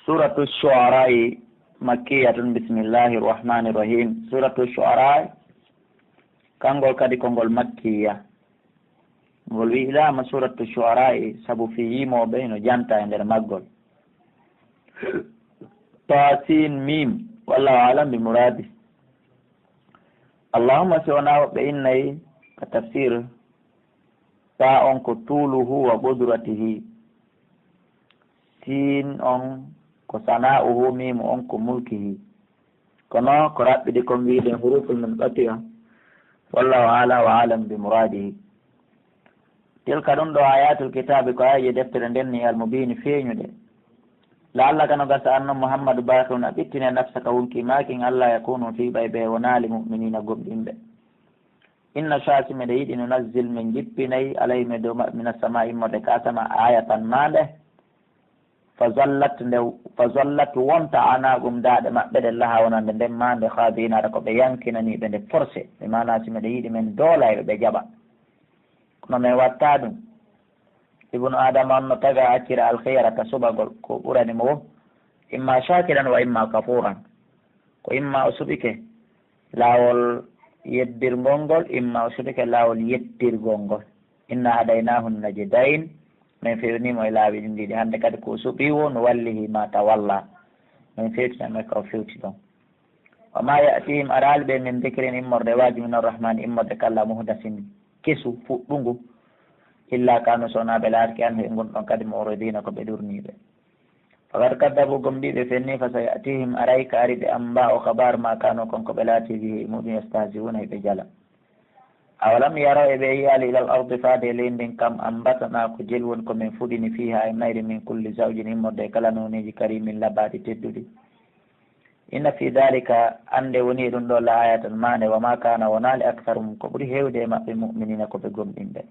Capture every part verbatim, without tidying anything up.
Suratu Shu'ara'i makkiyatun. Bismillahir Rahmanir Rahim. Suratu Shu'ara'i, kangol kadi ko ngol makkiya. Ngol wi'laama Suratu Shu'ara'i sabu fii yimooɓe no janta e nder maggol. Taasin Miim, wallahu a'lam bi muraadi. Allahumma, si wonaa woɓɓe innay ka tafsir, taa on ko tuuluhu wa qudratihi. Siin on ko sana'uhu, miimu on ko mulkihi. Kono ko raɓɓiɗi kon wi'ude huruful munqati'a. Wallahu a'la wa a'lam bi muradihi. Tilka, ɗum ɗo, ayatul kitaabi, ko aayeeje deftere nden ni, al mubiini, feeñuɗe. La'allaka, no gasa an non Muhammadu, baaqi'un, a ɓittine, nafsaka, wonki maakin, alla yakunu, fii ɓay ɓe wonaali mu'miniina, gomɗinɓe. Inna shaa, si meɗen yiɗi, nunazzil, min jippinay, alayhim, e dow maɓɓe, mina samaa, immorde ka asama, ayatan, maande. Fa zallat, nde, fa zallat, wonta, a'naaqum, daaɗe maɓɓe ɗen, laha, wonande nden maande, khaadi'ina, ko ɓe yankinaniiɓe nde forcé. Ɓe maana, si meɗen yiɗi, men doolay ɓe, ɓe jaɓa. Kono men watta ɗum. Ibnu Aadama on no taga accira alkhiyara ka suɓagol ko ɓurani mo wo, imma shakiran wa imma kafuran. Ko imma o suɓike laawol yeddirngol ngol, imma o suɓike laawol yettirgol ngol. Inna hadaynahu najdayn, men fewnimo e laawi ɗin ɗiɗi. Hande kadi ko o suɓi wo, nuwallihi ma tawalla, men fewtinan mo e ka o fewti ɗon. Wa ma ya'tihim, araali ɓe, min dhikrin, immorde, waaji, min arrahmani, immorde ka Alla, muhdathin, kesu, fuɗɗungu, illa kanu, so wonaa ɓe laatike, anhu, e ngun ɗon kadi, mu'ridina, ko ɓe ɗurniiɓe. Faqad kaddabu, gomɗii ɓe fenni, fa saya'tihim, aray ka ari ɓe, anba'u, khabar, ma kanu, kon ko ɓe laati, bihi, e muɗum, yastahzi'una, e ɓe jala. Awalam yaraw, e ɓe yi'aali, ilal ardi, faade e leydi ndin, kam ambatna, ko jelu woni ko min fuɗini, fiha, e mayri, min kulli zawjin, immorde e kala nooneeji, karimin, labaaɗi, tedduɗi. Inna fi dhalika, annde woni e ɗum ɗo, la ayatan, maande, wa ma kana, wonaali, aktharuhum, ko ɓuri heewde e maɓɓe, mu'minina, ko ɓe gomɗinɓe.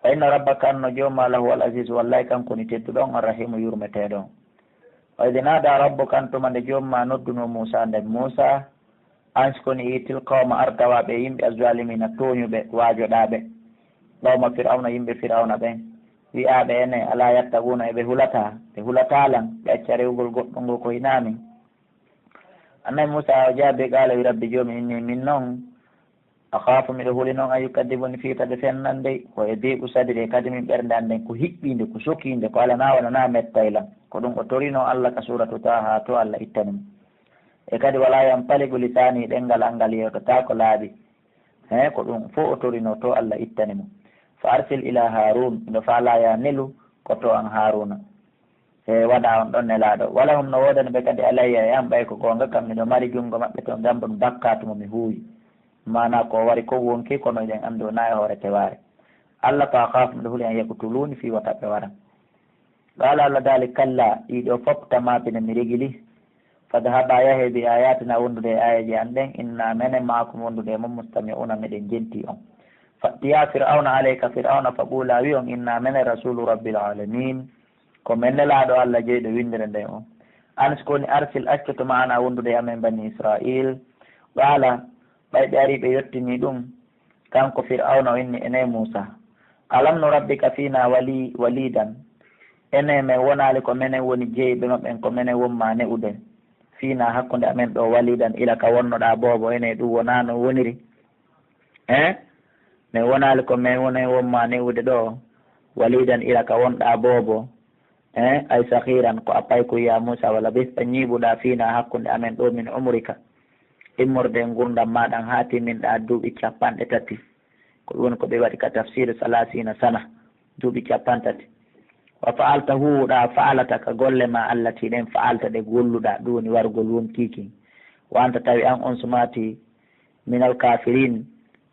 Wa inna rabbaka, anno joom ma, lahuwal aziz, wallay kanko woni tedduɗo on, arrahimu, yurmeteeɗo on. Wa idh nada rabbuka, an tuma nde joom ma nodduno Muusa, nden Muusa, an si ko ni, itil qawma, ar tawa ɓe yimɓe, azzalimina, tooñuɓe, waajoɗaaɓe. Qawma Fir'awna, yimɓe Fir'awna ɓen, wi'aaɓe ene, ala yattaquna, e ɓe hulataa, ɓe hulataa lan, ɓe acca rewugol goɗɗo ngo ko hinaa min. Annabi Muusa o jaabi, qaala, wi, rabbi joomi, inni, min non, akhaafu, miɗo huli non, an yukaddibuni, fii tawa ɓe fennan dey, wa yadiqu sadri, e kadi min ɓernde an nden ko hiɓɓiinde, ko sokiinde, ko alanaa wonanaa mettay lan. Ko ɗum o torino Alla ka suuratu Taaha, to Alla ittani mo. E kadi, wala yanpaliqu lisaani, ɗemngal an ngal yewtataako laaɓi. He, ko ɗum fof o torino, to Alla ittani mo. Fa arsil ila Haarun, miɗo faalaa ya nelu ko to an Haaruuna. E waɗa on ɗon nelaaɗo. Wala hum, no woodani ɓe kadi, alayya, e an, ɓay ko goonga, kam miɗo mari junngo maɓɓe toon, dambun, bakkaatu mo mi huuwi. Maanaa ko o wari ko wonki, kono eɗen anndi o naa e hoore tewaare. Alla, fa akhaafu, miɗo huli, an yaktuluuni, fii wata ɓe wara. Qaala, Alla daali, kalla, ɗii ɗoo fof tamaapine mi regili. Fadhaba, yahee, bi ayatina, wondude e aayeeje an ɗen, inna menen, maakum, wondude e mon, mustami'una, meɗen jentii on. Fa'tiya Fir'awna, alee ka Fir'awna, fa quula, wi'on, inna menen rasulu rabbil alamin, ko men nelaaɗo Alla jeyɗo winndere nden on. An si ko woni arsil, accoto ma'ana wondude e amen bani Isra'il. Qaala, ɓay ɓe arii ɓe yottinii ɗum, kanko Fir'awna o inni, ene Muusa, alam nurabbika fiina wali-, walidan, ene men wonaali ko menen woni jeyɓe ma ɓen, ko menen won ma ne'ude, fiina hakkunde amen ɗo, walidan, ila ka wonnoɗaa boobo, ene ɗum wonaa no woniri? He? Men wonaali ko men woni won ma ne'ude ɗo, walidan, ila ka wonɗaa boobo? He? Ay sahiran, ko a payku, ya Muusa, wala bista, ñiiɓuɗaa, fiina, hakkunde amen ɗo, min umrika, immorde e ngurndan maaɗan, haa timminɗaa duuɓi capanɗe tati. Ko ɗum woni ko ɓe waɗi ka tafsir, salasina sana, duuɓi capanɗe tati. Wa fa'alta, huuwuɗaa, fa'alata, ka golle ma, allati, ɗen fa'alta, ɗe golluɗaa, ɗum woni wargol wonkiikin. Wa anta, tawi an on sumaati, minal kafirin,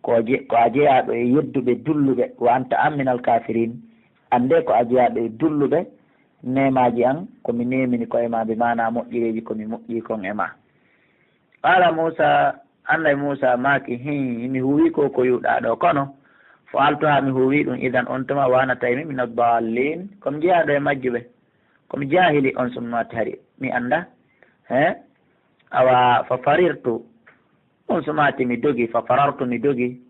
ko je-, ko a jeyaaɗo e yedduɓe dulluɓe, wa anta an minal kafirin, annde ko a jeyaaɗo e dulluɓe neemaaji an, ko mi neemini koye ma, bi maanaa moƴƴereeji ko mi moƴƴi kon e ma. Qaala Muusa, Annabi Muusa maaki, hii, mi huuwi ko ko yuɗaa ɗo, kono fa'altuha, mi huuwi ɗum, idan on tuma, wa ana, tawi mi, mina dallin, ko mi jeyaaɗo e majjuɓe, ko mi jaahili, on summaati hari mi annda. He? Awa, fa farirtu, on sumaati mi dogi, fa farartu mi dogi,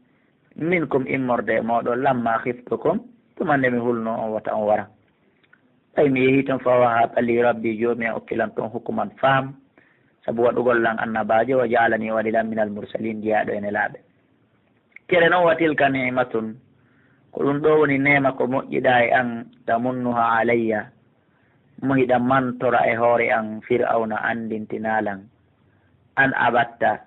minkum immorde e mooɗon, lamma khiftukum, tuma nde mi hulno on wata on wara. Ɓay mi yehii ton, fa wahaba li rabbi, Joomi an okki lan ton hukuman, faham, sabu waɗugol lan annabaajo, wa ja'alani, o waɗi lan minal mursalin, jeyaaɗo e nelaaɓe. Kere non, wa tilka ni'matun, ko ɗun ɗoo woni neema ko moƴƴiɗaa e an, tamunnuha alayya, mo hiɗa mantora e hoore an, Fir'awna anndintinaa lan, an abatta,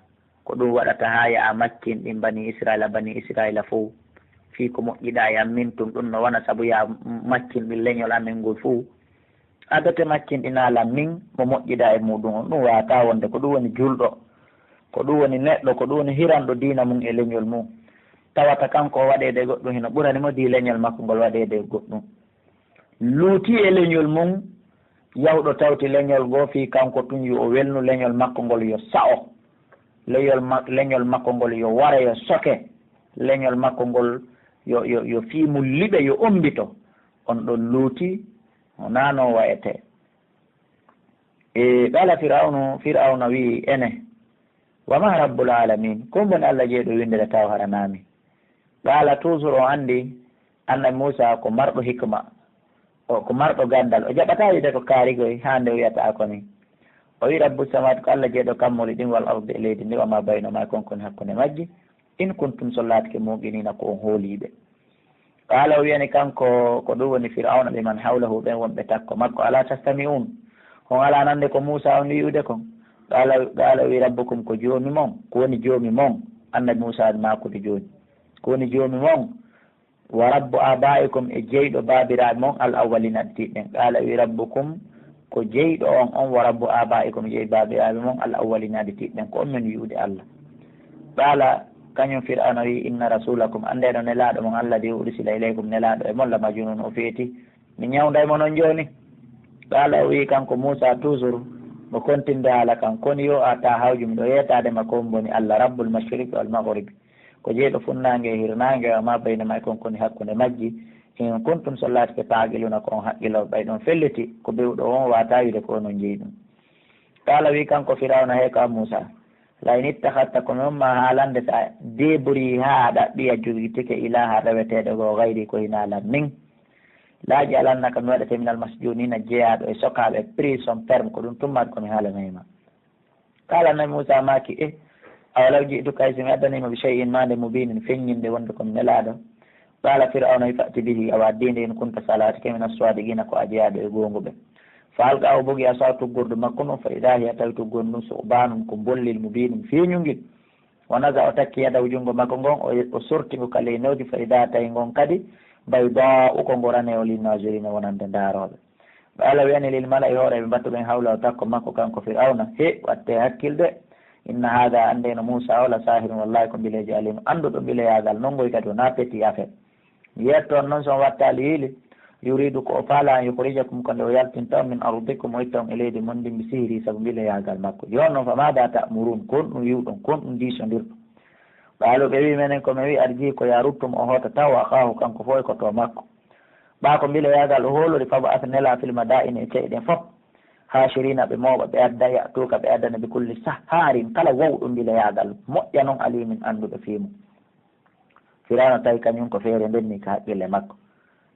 ko ɗun waɗata haa yo a maccinɗin bani Israila, bani Israila fow, fii ko moƴƴiɗaa e an min tun, ɗun no wona sabu yo a maccinɗin leñol amen ngol fow. A bete maccinɗinaa lan min mo moƴƴiɗaa e muuɗun on, ɗun waawataa wonde. Ko ɗun woni julɗo, ko ɗun woni neɗɗo, ko ɗun woni hiranɗo diina mun e leñol mun. Tawata kanko o waɗeede e goɗɗun hino ɓurani mo dii leñol makko ngol waɗeede e goɗɗun. Luuti e leñol mun, yahuɗo tawti leñol goo fii kanko tun yo o welnu leñol makko ngol yo sa'o. Leñol ma-, leñol makko ngol yo ware, yo soke. Leñol makko ngol yo, yo, yo fii mun liɓe, yo ombito. On ɗon luuti, o naanoo wa'etee. E, qala Fir'awnu, Fir'awna wi'i, ene, wa ma rabbul alamin, ko woni Alla jeyɗo winndere taw hara naami? Qala, toujours o anndi Annabi Muusa ko marɗo hikma, o ko marɗo ganndal, o jaɓataa wi'ude ko kaarigoy haa nde o wi'ata ko ni. O wi'i, rabbu samawati, ko Alla jeyɗo kammuuli ɗin, wal ardi, e leydi ndi, wa ma baynahuma, e kon kon hakkunde majji. In kuntum, so laatike, muuqiniina, ko on hooliiɓe. Qaala, o wi'ani kanko, ko ɗun woni Fir'awna, ɓe man hawlahu, ɓen wonɓe takko makko, alaa tastami'uun, on alaa nande ko Muusaa on wi'ude kon? Qaala, qaala, o wi'i, rabbukum, ko Joomi mon, ko woni Joomi mon. Annabi Muusaa waɗi maakude jooni, ko woni Joomi mon, wa rabbu aabaa'ikum, e jeyɗo baabiraaɓe mon, al awwaliina, aditiiɓe ɓen. Qaala, o wi'i, rabbukum, ko jeyɗo on on, wa rabbu aabaa'ikum, jeyɗo baabiraaɓe mon, al awwaliina, aditiiɓe ɓen, ko on men wi'ude Alla. Qaala, kañum Fir'awna wi'i, inna rasuulakum, anndee no nelaaɗo mon, alladii ursila ilaykum, nelaaɗo e mon, la majnuun, o feeti, mi ñawnday mo non jooni. Qaala, o wi'i kanko Muusaa, toujours mo kontinde haala kan, koni yo a taa hawju, miɗo yeetaade ma ko on woni Alla, rabbul mashriqi wal maghribi, ko jeyɗo funnaange e hirnaange, wa maa baynahumaa, e kon koni hakkunde majji. In kuntum, so laatike, taaqiluuna, ko on haqqilooɓe, ɓay ɗon felliti, ko bewɗo on waawataa wi'ude ko onon jeyi ɗum. Qaala, wi'i kanko Fir'awna, hey ko an Muusaa, la in ittakhadhta, ko mi on ma haalande, so a deeborii haa a ɗaɓɓi, a jogitike, ilaaha, ɗaweteeɗo goo, ghayri, ko hinaa lan min, la aj'alannaka, mi waɗete, minal masjuuniina, jeyaaɗo e sokaaɓe, prison ferme, ko ɗum tummaade ko mi haalanay ma. Qaala, Annabi Muusaa maaki, e, awalaw ji'tuka, hay si mi addanii ma, bi shay'in, maande, mubiinin, feññinde wonde ko mi nelaaɗo. Qaala Fir'awna, fa'ti bihi, awa addii nde, in kunta, so a laatike, mina ssaadiqiina, ko a jeyaaɗo e goonguɓe. Fa alqaa, o bogi, asaahu, tuggordu makko ndun, fa idaa hiya, tawi tuggordu ndun, su'baanun, ko mbollel, mubiinun, feeñungel. Wa naza'a, o takki, yadahu, junngo makko ngon, o, o sorti ngu ka ley newdi, fa idaa, tawi ngon kadi, baydaa'u, ko ngo ranewol, linnaaziriina, wonande ndaarooɓe. Qaala, wi'ani, lil mala'i, hooreeɓe mbattuɓe ɓen, hawlahu, takko makko, kanko Fir'awna, he, wattee hakkil de, inna haadha, anndee no Muusaa o, la saahirun, wallaahi ko mbileejo aliimun, annduɗo mbileyaagal, non ngoy kadi wonaa petit affaire. Mi yetto on non, so on wattaali yiili, yuriidu, ko o faalaa, an yukhrijakum, ko nde o yaltinta on, min ardikum, o itta on e leydi mon ndin, bi sihrihi, sabu mbileyaagal makko. Jooni non, fa maadha ta'muruun, ko honɗum wi'uɗon, ko honɗum diisondirɗon? Qaaluu, ɓe wi'i, menen ko men wi'i, arjih, ko yo a ruttu mo, o hoota tawa akhaahu, kanko fow e koto makko. Ɓaa ko mbileyaagal o hoolori, fab'ath, nelaa, fil madaa'ini, e ca'e ɗen fow, haashiriina, ɓe mooɓa, ɓe adda, ya'tuuka, ɓe addana, bi kulli sahhaarin, kala wowɗo mbileyaagal, moƴƴa non, aliimin, annduɗo fii mun. Fir'awna tawi kañum ko feere nden nii ka hakkille makko.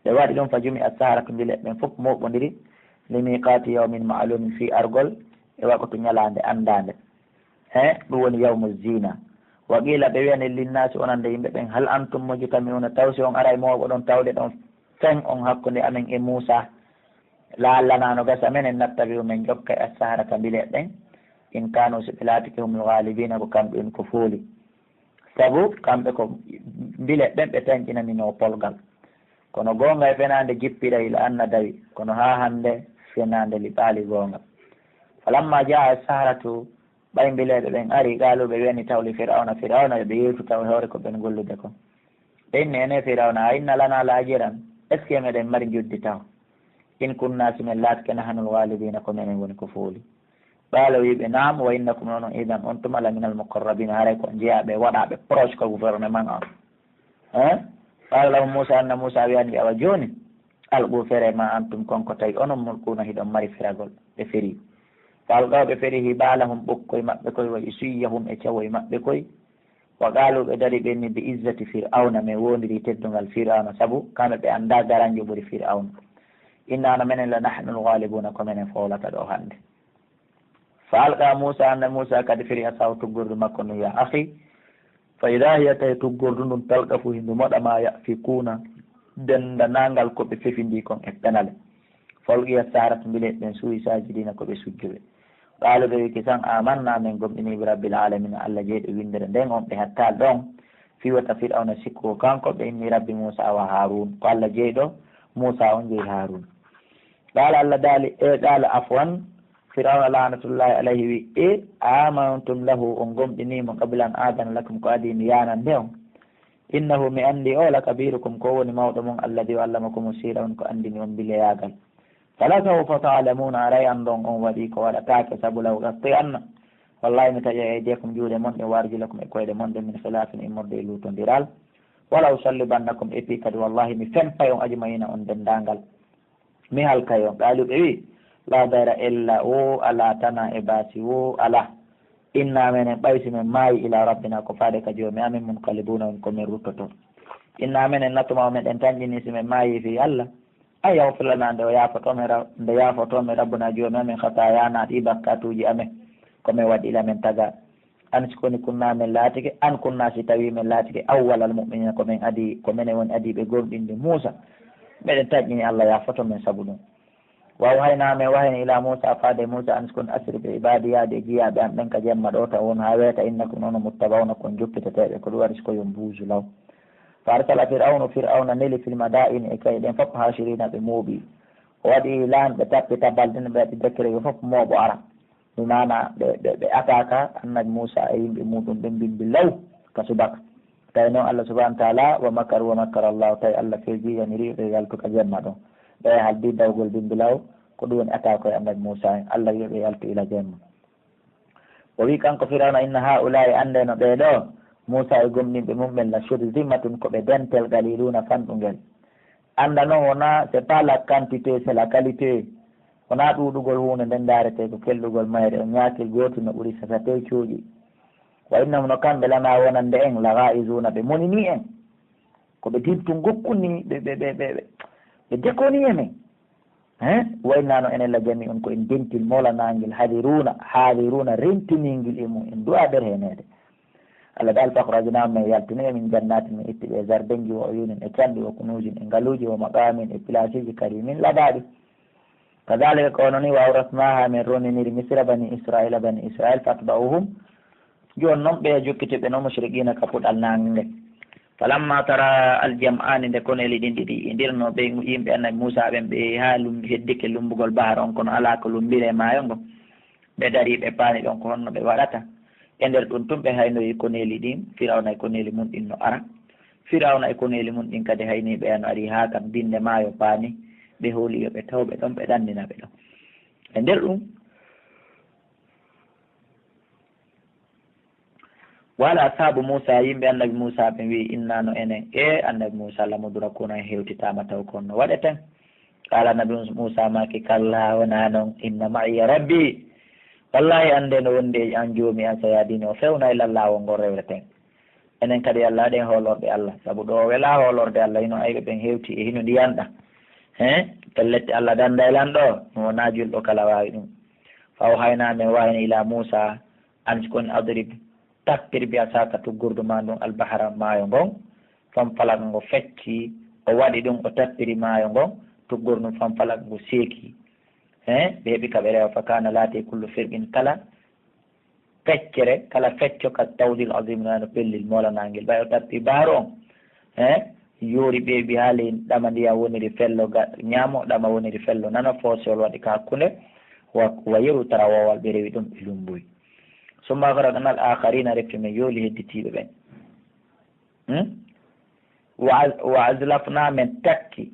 Ɓe waɗi ɗum, fa jumi'a as-saharatu, mbileeɓe ɓen fow mooɓondiri, li miiqaati yawmin ma'luumin, fii argol e waqtu ñalaande anndaande. He, ɗum woni yawmu ziina. Wa qiila, ɓe wi'ani, linnaasi, wonande yimɓe ɓen, hal antum mujtami'uuna, taw si on aray mooɓoɗon tawde ɗon feen on hakkunde amen e Muusaa, la'allanaa, no gasa menen, nattabi'u, men jokkay, as-saharata, mbileeɓe ɓen, in kaanuu, si ɓe laatike, humul ghaalibiina, ko kamɓe woni ko fooli. Sabu kamɓe ko mbileeɓe ɓen ɓe tanƴinaninoo polgal. Kono goonga e fenaande jippiray, la anna dawi, kono haa hannde fenaande liɓaali goonga. Falammaa jaa'a as-saharatu, ɓay mbileeɓe ɓen ari, qaaluu, ɓe wi'ani taw li Fir'awna, Fir'awna, yo ɓe yeetu taw e hoore ko ɓen gollude kon. Ɓe inni, enee Fir'awna, a inna lanaa la ajran, est-ce que meɗen mari njoddi taw? In kunnaa, si men laatike, nahnul ghaalibiina, ko menen woni ko fooli. Qaala, wi'i ɓe, naam, wa innakum, onon, idan, on tuma, la minal muqarrabiina, haray ko on jeyaaɓe, waɗaaɓe proche ka gouvernement on. Hein? Qaala lahum Muusaa, anna Muusaa wi'ani ɓe, awa jooni, alquu, feree, maa antum, kon ko tawi onon, mulquuna, hiɗon mari feragol. Ɓe feri. Fa alqaw, ɓe feri, hibaalahum, ɓokkoy maɓɓe koy, wa isiyyahum, e cawoy maɓɓe koy. Wa qaaluu, ɓe dari, ɓe inni, bi izzati Fir'awna, men woondirii teddungal Fir'awna, sabu kamɓe ɓe anndaa garanjo ɓuri Fir'awna. Inna no menen la nahnul ghalibuna, ko menen fowlata ɗo hannde. Fa alqa Musa, annabi Musa kadi firi asahu tuggordu makko ndun, ya akhi. Fa idha hiya, tawi tuggordu ndun talqafu hindu moɗa ma yafikuna, dendanangal ko ɓe fefindi kon e penale. Fa ulqiya saharatu, mbile ɓen suuyi sajidina ko ɓe sujjuɓe. Qaalu, ɓe wi kisan, amanna, men gomɗini bi rabbil alamin, Allah jeyɗo winndere nden on, ɓe hattal ɗon. Fi wata Fir'awna sikku ko kanko, ɓe inni rabbi Musa wa Harun, ko Allah jeyɗo Musa on jeyi Harun. Qala, Allah daali, e qala afwan, Fir'awna laanatullahi alayhi wi, e amantum lahu, on gomɗini mo, qabla an adana lakum, ko adi mi yanande on. Innahu, mi andi o, lakabirukum, ko woni mawɗo mon, alladi o allamakum sira on, ko andini on mbileyagal. Fala sawfa ta'lamuna, aray andon on waɗi ko waɗataake, sabu law qatti'anna, wallahi mi taƴa aydiyakum, juuɗe mon ɗen, wa arjulakum, e koyɗe mon ɗen, min khilafin, immorde e luutondiral. Wala usallibannakum, e fii kadi wallahi mi fempay on ajma'ina, on dendangal. Mi halkay on. Qaalu, ɓe wi, la dayra, ella wo ala, tana e baasi wo ala. Inna, menen, ɓay si men maayi, ila rabbina, ko faade ka joomi amen, munqalibuna, on ko men ruttoto. Inna, menen, natuma, o meɗen tanƴini si men maayi fii Allah. Ay yawfir lana, nde o yaafoto men ra-, nde yaafoto men rabbuna joomi amen, khatayana, ɗi bakkatuuji amen, ko men waɗi ila men taga. An si koni kunna men laatike, an kunna si tawi men laatike, awwalal mu'minina, ko men adi, ko menen woni adiiɓe gomɗinde Muusa. Meɗen tanƴini Allah yaafoto men sabu ɗum. Wa awhayna, men wahayni ila Muusa, faade Muusa, an si kon asri bi ibadi, yaade e jiyaaɓe am ɓen ka jemma ɗo, taw on haa weeta, innakum, onon, muttaba'una, kon joppiteteeɓe, ko ɗum waɗi si ko yo mbuusu law. Fa arsala Fir'awnu, Fir'awna neli, fil madaini, e kayɗe ɗen fof, hashirina, ɓe mooɓi. O waɗi lan, ɓe tappi tabal ɗin, ɓe waɗi décret, yo fof mooɓo ara. Mi maana ɓe, ɓe, ɓe ataka annabi Muusa e yimɓe muuɗum ɓen bimbi law ka subaka. Tawi noon Allah subhanahu wa ta'ala, wa makaru wa makara Allah, tawi Allah feeji yaniri ɓe yaltu ka jemma ɗon. Ɓe haldi dawgol bimbi law, ko ɗum woni ataka e annabi Muusa en. Allah wi'i ɓe yaltu ila jemma. O wi'i kanko Firawna, inna ha'ula'i, anndeno ɓee ɗoo, Muusa e gomɗinɓe mum ɓen, la shirzimatun, ko ɓe dentel, qaliluna, fanɗungel. Annda noon wonaa, c'est pas la quantité, c'est la qualité. Wonaa ɗuuɗugol huunde nden ndaaretee, ko kelɗugol mayre, on ñaakil gootu no ɓuri sasatee cuuɗi. Wa innahum, no kamɓe, lana, wonande en, la ghaizuna, ɓe monini en. Ko ɓe dintun gokkuni, ɓe, ɓe, ɓe, ɓe, ɓe dekoni e men. Hein? Wa inna, no enen, la jami'un, ko en dentil molanangel, hadiruna, hadiruna, rentiningel e mum en, du'a ɓer heeneede. Allah daal, fa akhrajnahum, men yaltini ɓe, min jannatin, min itti ɓe e zardenji, wa uyunin, e canɗi, wa kunuzin, e ngaluuji, wa maqamin, e pilaasiji, karimin, laɓaaɗi. Kadhalika, ko onon ni, wa awrasnaha, men ronniniri Misra bani Israila, bani Israil, fatba'uhum, jooni noon ɓe jokkiti ɓe no mushrikiina ka puɗal naange nge. Falamma tara al jam'aani, nde koneeli ɗin ɗiɗi indirno ɓe yimɓe annabi Muusa ɓen, ɓe yehi haa lum-, heddike lumbugol bahar on, kono alaa ko lumbiri e maayo ngo. Ɓe darii, ɓe paani ɗon ko honno ɓe waɗata. E nder ɗum tun, ɓe haynoyi koneeli ɗin, Firawna e koneeli mun ɗin no ara. Firawna e koneeli mun ɗin kadi hayni ɓe no ari haa kam binde maayo paani. Ɓe hooli yo ɓe taw ɓe ɗon, ɓe ɗannina ɓe ɗon. E nder ɗum, Wala ashabu Musa, yimɓe annabi Musa ɓen wi'i, inna, no enen, e annabi Musa, la mudrakuna, en hewtitaama taw ko honno waɗeten. Qala annabi Musa maaki, kalla, wonaa non, inna ma'iya rabbi. Wallahi, annde no wondi e an joomi an, sayahdini, o fewnay laawol ngol rewreten. Enen kadi Allah, ɗen hoolorɓe Allah, sabu ɗo o welaa hoolorde Allah, hino ayɓe ɓen hewti e hino ndiyanɗa. He, pellet Allah danday lan ɗo, mo wonaa julɗo kala waawi ɗum. Fa awhayna, men wahayni, ila Musa, an si kon adrib, tappir bi asaka tuggordu ma ndun albahra maayo ngon, fanfalaka ngo fecci, o waɗi ɗum, o tappiri maayo ngon, tuggordu ndun fanfalaka ngo seeki. He, ɓe heɓi ka ɓe rewa, fa kana laati kullu firqin kala feccere, kala fecco ka tawdil azim no pellil molanangel. Ɓay o tappi baaru on, he, yoori ɓeeɓi haa ley ɗama ndiya woniri fello ga-, ñaamo, ɗama woniri fello nano, foosewol waɗi ka hakkunde, wa, wa yeru tarawowal ɓe rewi ɗum ɓe lumboyi. Summa aghraqna al akharina, refti men yooli hedditiiɓe ɓen. Hmm? Wa az-, wa azlafna, men takki,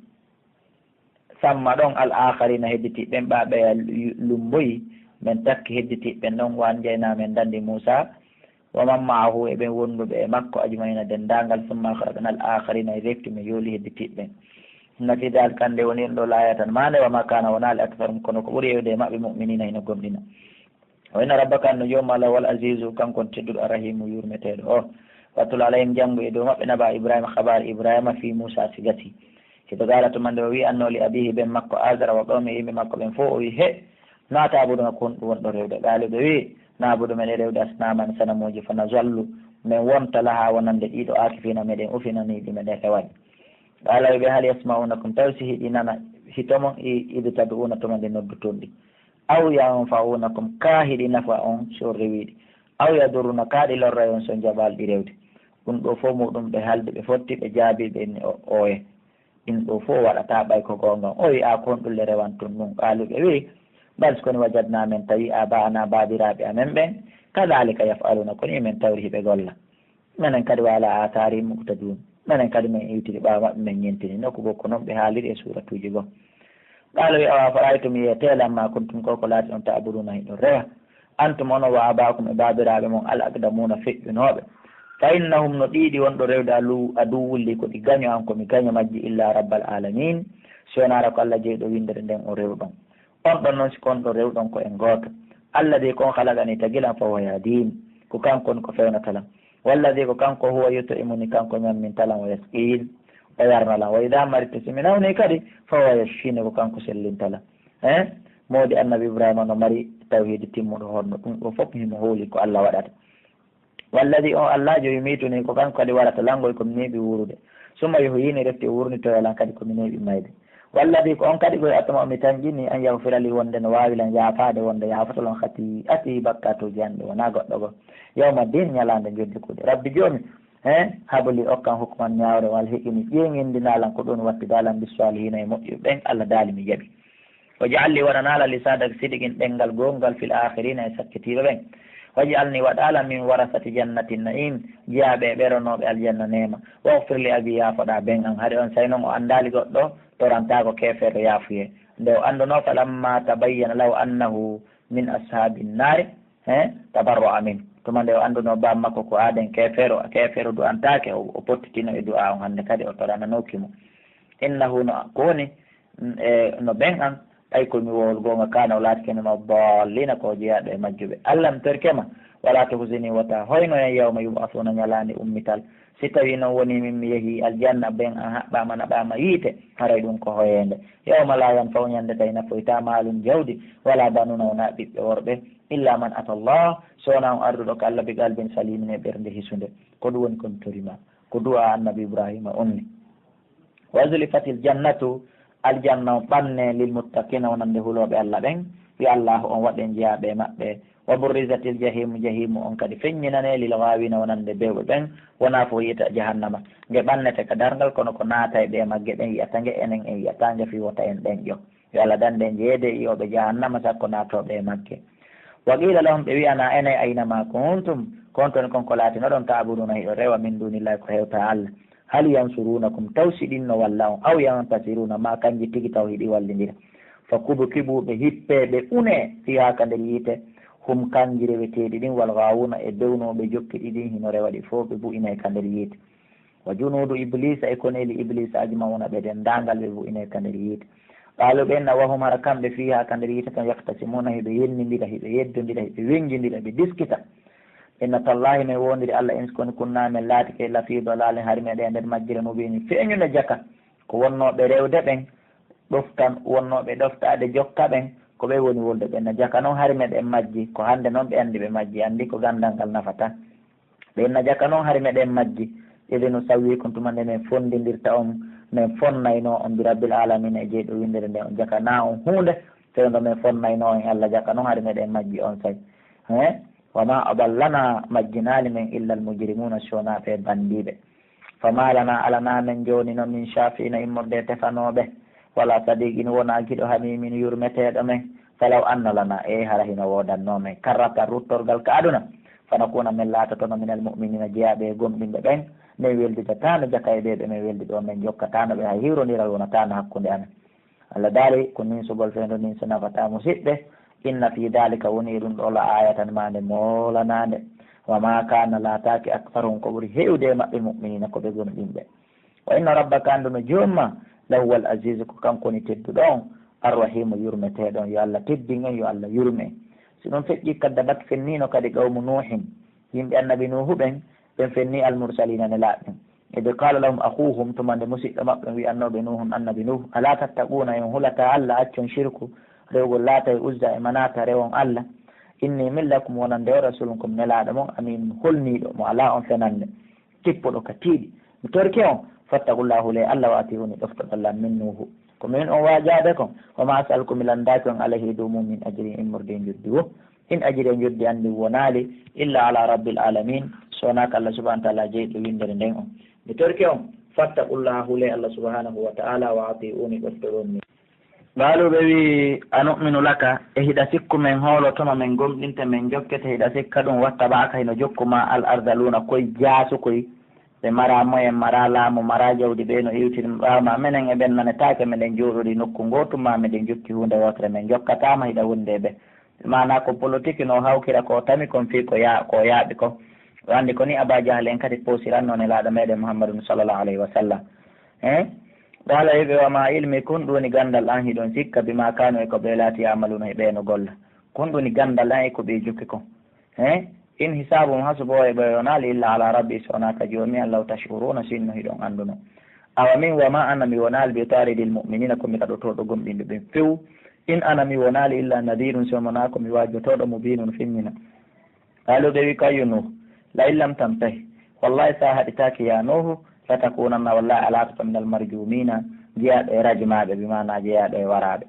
samma ɗon, al akharina, hedditiiɓe ɓen, ɓa ɓe lumboyi, men takki hedditiiɓe ɓen ɗon, wa anjayna, men dandi Musa, wa man ma'ahu, e ɓen wonduɓe e makko, ajmaina, dendaangal, summa aghraqna al akharina, e refti men yooli hedditiiɓe ɓen. Inna fi dhalika, hande woni ɗum ɗo, la ayatan, maande, wa ma kana, wonaa, li aktharihim, kono ko ɓuri hewde e maɓɓe, mu'minina, hino gomɗina. Wa inna rabbaka, no joom maa, la huwal azizu, kanko on tedduɗo, arrahimu, yurmeteeɗo o. Watlu alayhim, janngu e dow maɓɓe, naba Ibrahima, khabar Ibrahima, fi Musa, si gasi. Hito gaala tuma nde o wi'annoo li abiihi ben makko Aazara wa qawmihi yimɓe makko ɓen fow, o wi'i, he, ma ta'buduna ko honɗum wonɗon rewde? Qaaluu ɓe wi'i, na'budu meɗen rewde asnaaman sanamuuji, fa nazallu men wonta lahaa wonande ɗiɗo aakifiina meɗen ufinanii ɗi meɗen rewani. Qaala wi'i ɓe hal yasma'uunakum tawi si hiɗi nana hito mon i idh tad'uuna tuma nde nodduton ɗi. Aw yanfa'uunakum kaa hiɗi nafa on si on rewii ɗi. Aw yadurruuna kaa ɗi lorray on si on jaɓaali ɗi rewde. Ɗum ɗoo fow muuɗum ɓe haaldi ɓe fotti ɓe jaabii ɓe inni o ooye. Ɗum ɗoo fow waɗataa ɓay ko goonga. O wi'aa ko honɗum le rewantun ɗum? Qaaluu ɓe wi'i bal si ko ni wajadnaa men tawi aabaa'anaa baabiraaɓe amen ɓen kadaalika yaf'aluuna ko ni men tawri hiɓe golla. Menen kadi wa alaa aathaarihim muqtaduun. Menen kadi men iwtiri ɓaawo maɓɓe men ñentini. Nokku goo ko non ɓe haaliri e suuratuuji goo. Qaala wi'i awa fara'aytum yi'ee tee lammaa kuntum ko ko laati on ta'buduuna hiɗon rewa. Antum onon wa aabaa'ukum e baabiraaɓe mon al aqdamuuna feƴƴunooɓe. Fa innahum no ɗiiɗi wonɗon rewde aduwwun lii ko ɗi gaño an ko mi gaño majji illaa rabbal aalamiin. Si wonaara ko Alla jeyɗo winndere nden on rewɗon. On ɗon non si ko on ɗon rewɗon ko en gooto. Alladhii ko on khalaqanii tagi lan fa huwa yahdiin. Ko kanko woni ko fewnata lan. Walladhii ko kanko huwa yut'imuni kanko ñamminta lan wa yasqiin. O yarna lan. Wa idhaa maridtu si mi nawnii kadi fa huwa yashfiin ko kanko sellinta lan. He? Moodi annabi Ibraahiima no mari tawhiidi timmuɗo honno ɗum ɗoo fof himo hooli ko Alla waɗata. Walladhii on Allaajo yumiitunii ko kanko kadi warata langoy ko mi neeɓi wuurude. Summa yuhyiini refti o wuurnitoya lan kadi ko mi neeɓi mayde. Walladhii ko on kadi koy atma'u mi tanƴinii an yaghfira lii wonde no waawi lan yaafaade wonde yaafoto lan khatii'atii bakkaatuuji an ɗi wonaa goɗɗo goo. Yawma diin ñalaande njoddi kuuɗe. Rabbi joomi, he, hab lii okkan hukman ñaawre wal hiqini ƴeeŋindinaa lan ko ɗum wattidaa lan bis saalihiina e moƴƴuɓe ɓen Alla daali mi jaɓi. Waj'al lii waɗanaa lan lisaana sidiqin ɗemngal goongal fil aakhiriina e sakkitiiɓe ɓen. Waj'alnii waɗaa lan min warasati jannati na'iim jeyaaɓe e ɓe ronooɓe aljanna neema. Waghfir li abii yaafoɗaa ben an. Hari on say non o anndaali goɗɗo torantaako keefeero yaafuyee. Nde o anndunoo falammaa tabayyana lahu annahu min ashaabi nnaari he tabarra'a min. Tuma nde o anndunoo baa makko ko aaden keefeero, keefeero du'antaake, o, o pottitino e du'aa on hannde kadi o torananooki mo. Innahu no ko woni e no ben an ɓay ko mi wowol goonga kaana o laatike min addaalliina ko o jeyaaɗo e majjuɓe. Alla mi torike ma walaa tuhzinii wota hoynoyan yawma yub'athuuna ñalaande ummital. Si tawii non wonii min mi yehii aljanna ben an haɓɓaama naɓaama yiite haray ɗum ko hoyeende. Yawma laa yanfa'u ñande tawi nafoytaa maalun jawdi walaa banuuna wonaa ɓiɓɓe worɓe. Illaa man ata Allaah, si wonaa on arduɗo ka Alla bi qalbin saliimin e ɓernde hisunde. Ko ɗum woni ko mi tori maa. Ko du'aa annabi Ibraahiima on ni. Wa uzlifatil jannatu, aljanna on ɓannee, lil muttaqiina wonande hulooɓe Alla ɓen. Yo Allaahu on waɗ en jeyaaɓe e maɓɓe. Wa burrizatil jahiimu, jahiimu on kadi feññinanee, lil ghaawiina wonande bewɓe ɓen. Wonaa fof yi'ata jahannama nge ɓannete ka darngal kono ko naatayɓe e magge ɓen yi'ata nge, enen en yi'ataa nge fii wota en ɗenƴo. Yo Alla dandu en jeyeede e yi'ooɓe jahannama sakko naatooɓe e magge. Wa qiila lahum, ɓe wi'anaa enee, ayna maa kuntum, ko honto woni kon ko laatinoɗon ta'buduuna hiɗon rewa min duunillaahi ko hewtaa Alla. Hal yansuruunakum, taw si ɗin no walla on, aw yantasiruuna, maa kanji tigi taw hiɗi wallindira. Fa kubkibuu, ɓe hippee, ɓe unee, fiihaa ka nder yiite, hum kanji reweteeɗi ɗin, wal ghaawuuna e bewnooɓe jokki ɗi ɗin hino rewa ɗi fow, ɓe bu'inee ka nder yiite. Wa junuudu Ibliisa e koneeli Ibliisa ajma'uuna ɓe denndaangal ɓe bu'inee ka nder yiite. Qaaluu ɓe inna wa hum hara kamɓe fiihaa ka nder yiite ton yaktasimuuna hiɓe yennindira hiɓe yeddondira hiɓe wennjindira ɓe diskita. Inna tallaahi men woondiri Alla in si koni kunnaa men laatike lafii dalaalin hari meɗen e nder majjere mubiinin feeñunde jaka. Ko wonnooɓe rewde ɓen ɗoftan wonnooɓe ɗoftaade jokka ɓen ko ɓe woni wolde ɓen na jaka non hari meɗen majji ko hannde non ɓe anndi ɓe majji anndi ko ganndal ngal nafata. Ɓe inna jaka non hari meɗen majji, idh nusawwiikum tuma nde men fonndindirta on, men fonnaynoo on bi rabbil aalamiina e jeyɗo winndere nde on jakanaa on huunde fewndo men fonnaynoo on e Alla jaka non hari meɗen majji onsay. He? Wa maa adallanaa majjinaali men illal mujrimuuna si wonaa ɓee banndiiɓe. Famaa lanaa alanaa men jooni non min shaafi'iina immorde e tefanooɓe. Walaa sadiiqin wonaa giɗo hamiimin yurmeteeɗo men. Falaw anna lanaa, eey hara hino woodannoo men, karratan ruttorgal ka aduna, fanakuuna men laatotono minal mu'miniina jeyaaɓe e gomɗinɓe ɓen, men weldidataano jaka e ɓee ɓe men weldidoo, men jokkataano ɓe hay hiwrondiral wonataano hakkunde amen. Alla daali ko ninsugol fewndo ninsa nafataa musiɓɓe, inna fii daalika wonii ɗum ɗoo la aayatan maande moolanaande, wa maa kaana laataaki aktharuhum ko ɓuri heewde e maɓɓe mu'miniina ko ɓe gomɗinɓe. Wa inna rabbaka anndu no joom maa la huwal aziizu ko kanko woni tedduɗo on, arrahiimu yurmeteeɗo on, yo Alla teddin en, yo Alla yurme en. Si ɗum feƴƴii kaddabat fenniino kadi qawmu Nuuhin, yimɓe annabi Nuuhu ɓen, ɓen fennii al mursaliina nelaaɓe ɓen. Id qala lahum akhuhum, tuma nde musiɗɗo maɓɓe wi'annoo ɓe Nuuhun, annabi Nuuhu, ala tattaquuna, on hulataa Alla, accon shirku, rewgol Laata e Uzza e Manaata, rewon Alla. Inni min lakum, wonande on, rasulun, ko mi nelaaɗo mon, amin, holniiɗo mo alaa on fenande, tippuɗo ka tiiɗi. Mi torike on, fattaqullaha, hulee Alla, wa atiuni, ɗoftoɗon lan min Nuuhu. Ko min on waajaade kon, wa ma as'alukum, mi lanndaaki on, alayhi, e dow mum, min ajrin, immorde e njoddi woo. In ajriya, njoddi an ndin wonaali, illa ala rabbil alamin, so wonaa ka Allah subhanahu wa ta'ala jeyɗo winndere nden on. Mi torike on, fattaqullaha, hulee Allah subhanahu wa ta'ala, wa ati'uni, ɗoftoɗon mi. Qaalu, ɓe wi'i, anu'minu laka, e hiɗa sikku men hoolotoma, men gomɗinte, men jokkete, hiɗa sikka ɗum, wattaba'aka, hino jokku ma, al ardaluna, koy jaasu koy, ɓe maraa moyen, maraa laamu, maraa jawdi, ɓee no iwtiri ɓaawo ma, menen e ɓen nanetaake, meɗen jooɗoɗi nokku ngootu, ma meɗen jokki huunde wootere, men jokkataama, hiɗa wondi e ɓe. Maanaa ko politique no hawkira ko tami kon fii ko ya-, ko yaaɓi kon. O anndi ko ni Aba Jahal en kadi poosirannoo Nelaaɗo meɗen Muhammadun sallallahu alayhi wa sallam. Eh? Qala, wi'i ɓe, wa ma ilmi, kon ɗum woni ganndal an hiɗon sikka, bima kanu, e ko ɓe laati, ya'maluna, e ɓe no golla. Kon ɗum woni ganndal an e ko ɓe jokki kon. Eh? In hisabum, hasbo e ɓe wonaali illa ala rabbi, so wonaa ka Joomi an, law tash'uruna, sinno hiɗon annduno. Awa min, wa ma ana, mi wonaali, bi taridil mu'minina, ko mi kaɗotooɗo gomɗinɓe ɓen few. In ana, mi wonaali, illa nadirun, so wonaa ko mi waajotooɗo, mubinun, feññina. Qaalu, ɓe wi'i, kayyo Nuuhu, la in lam tantahi, wallahi, so a haɗitaaki, yaa Nuuhu, latakunanna, wallahi, a laatoto minal marjumiina, jeyaaɗo e rajmaaɓe, bi maanaa jeyaaɗo e waraaɓe.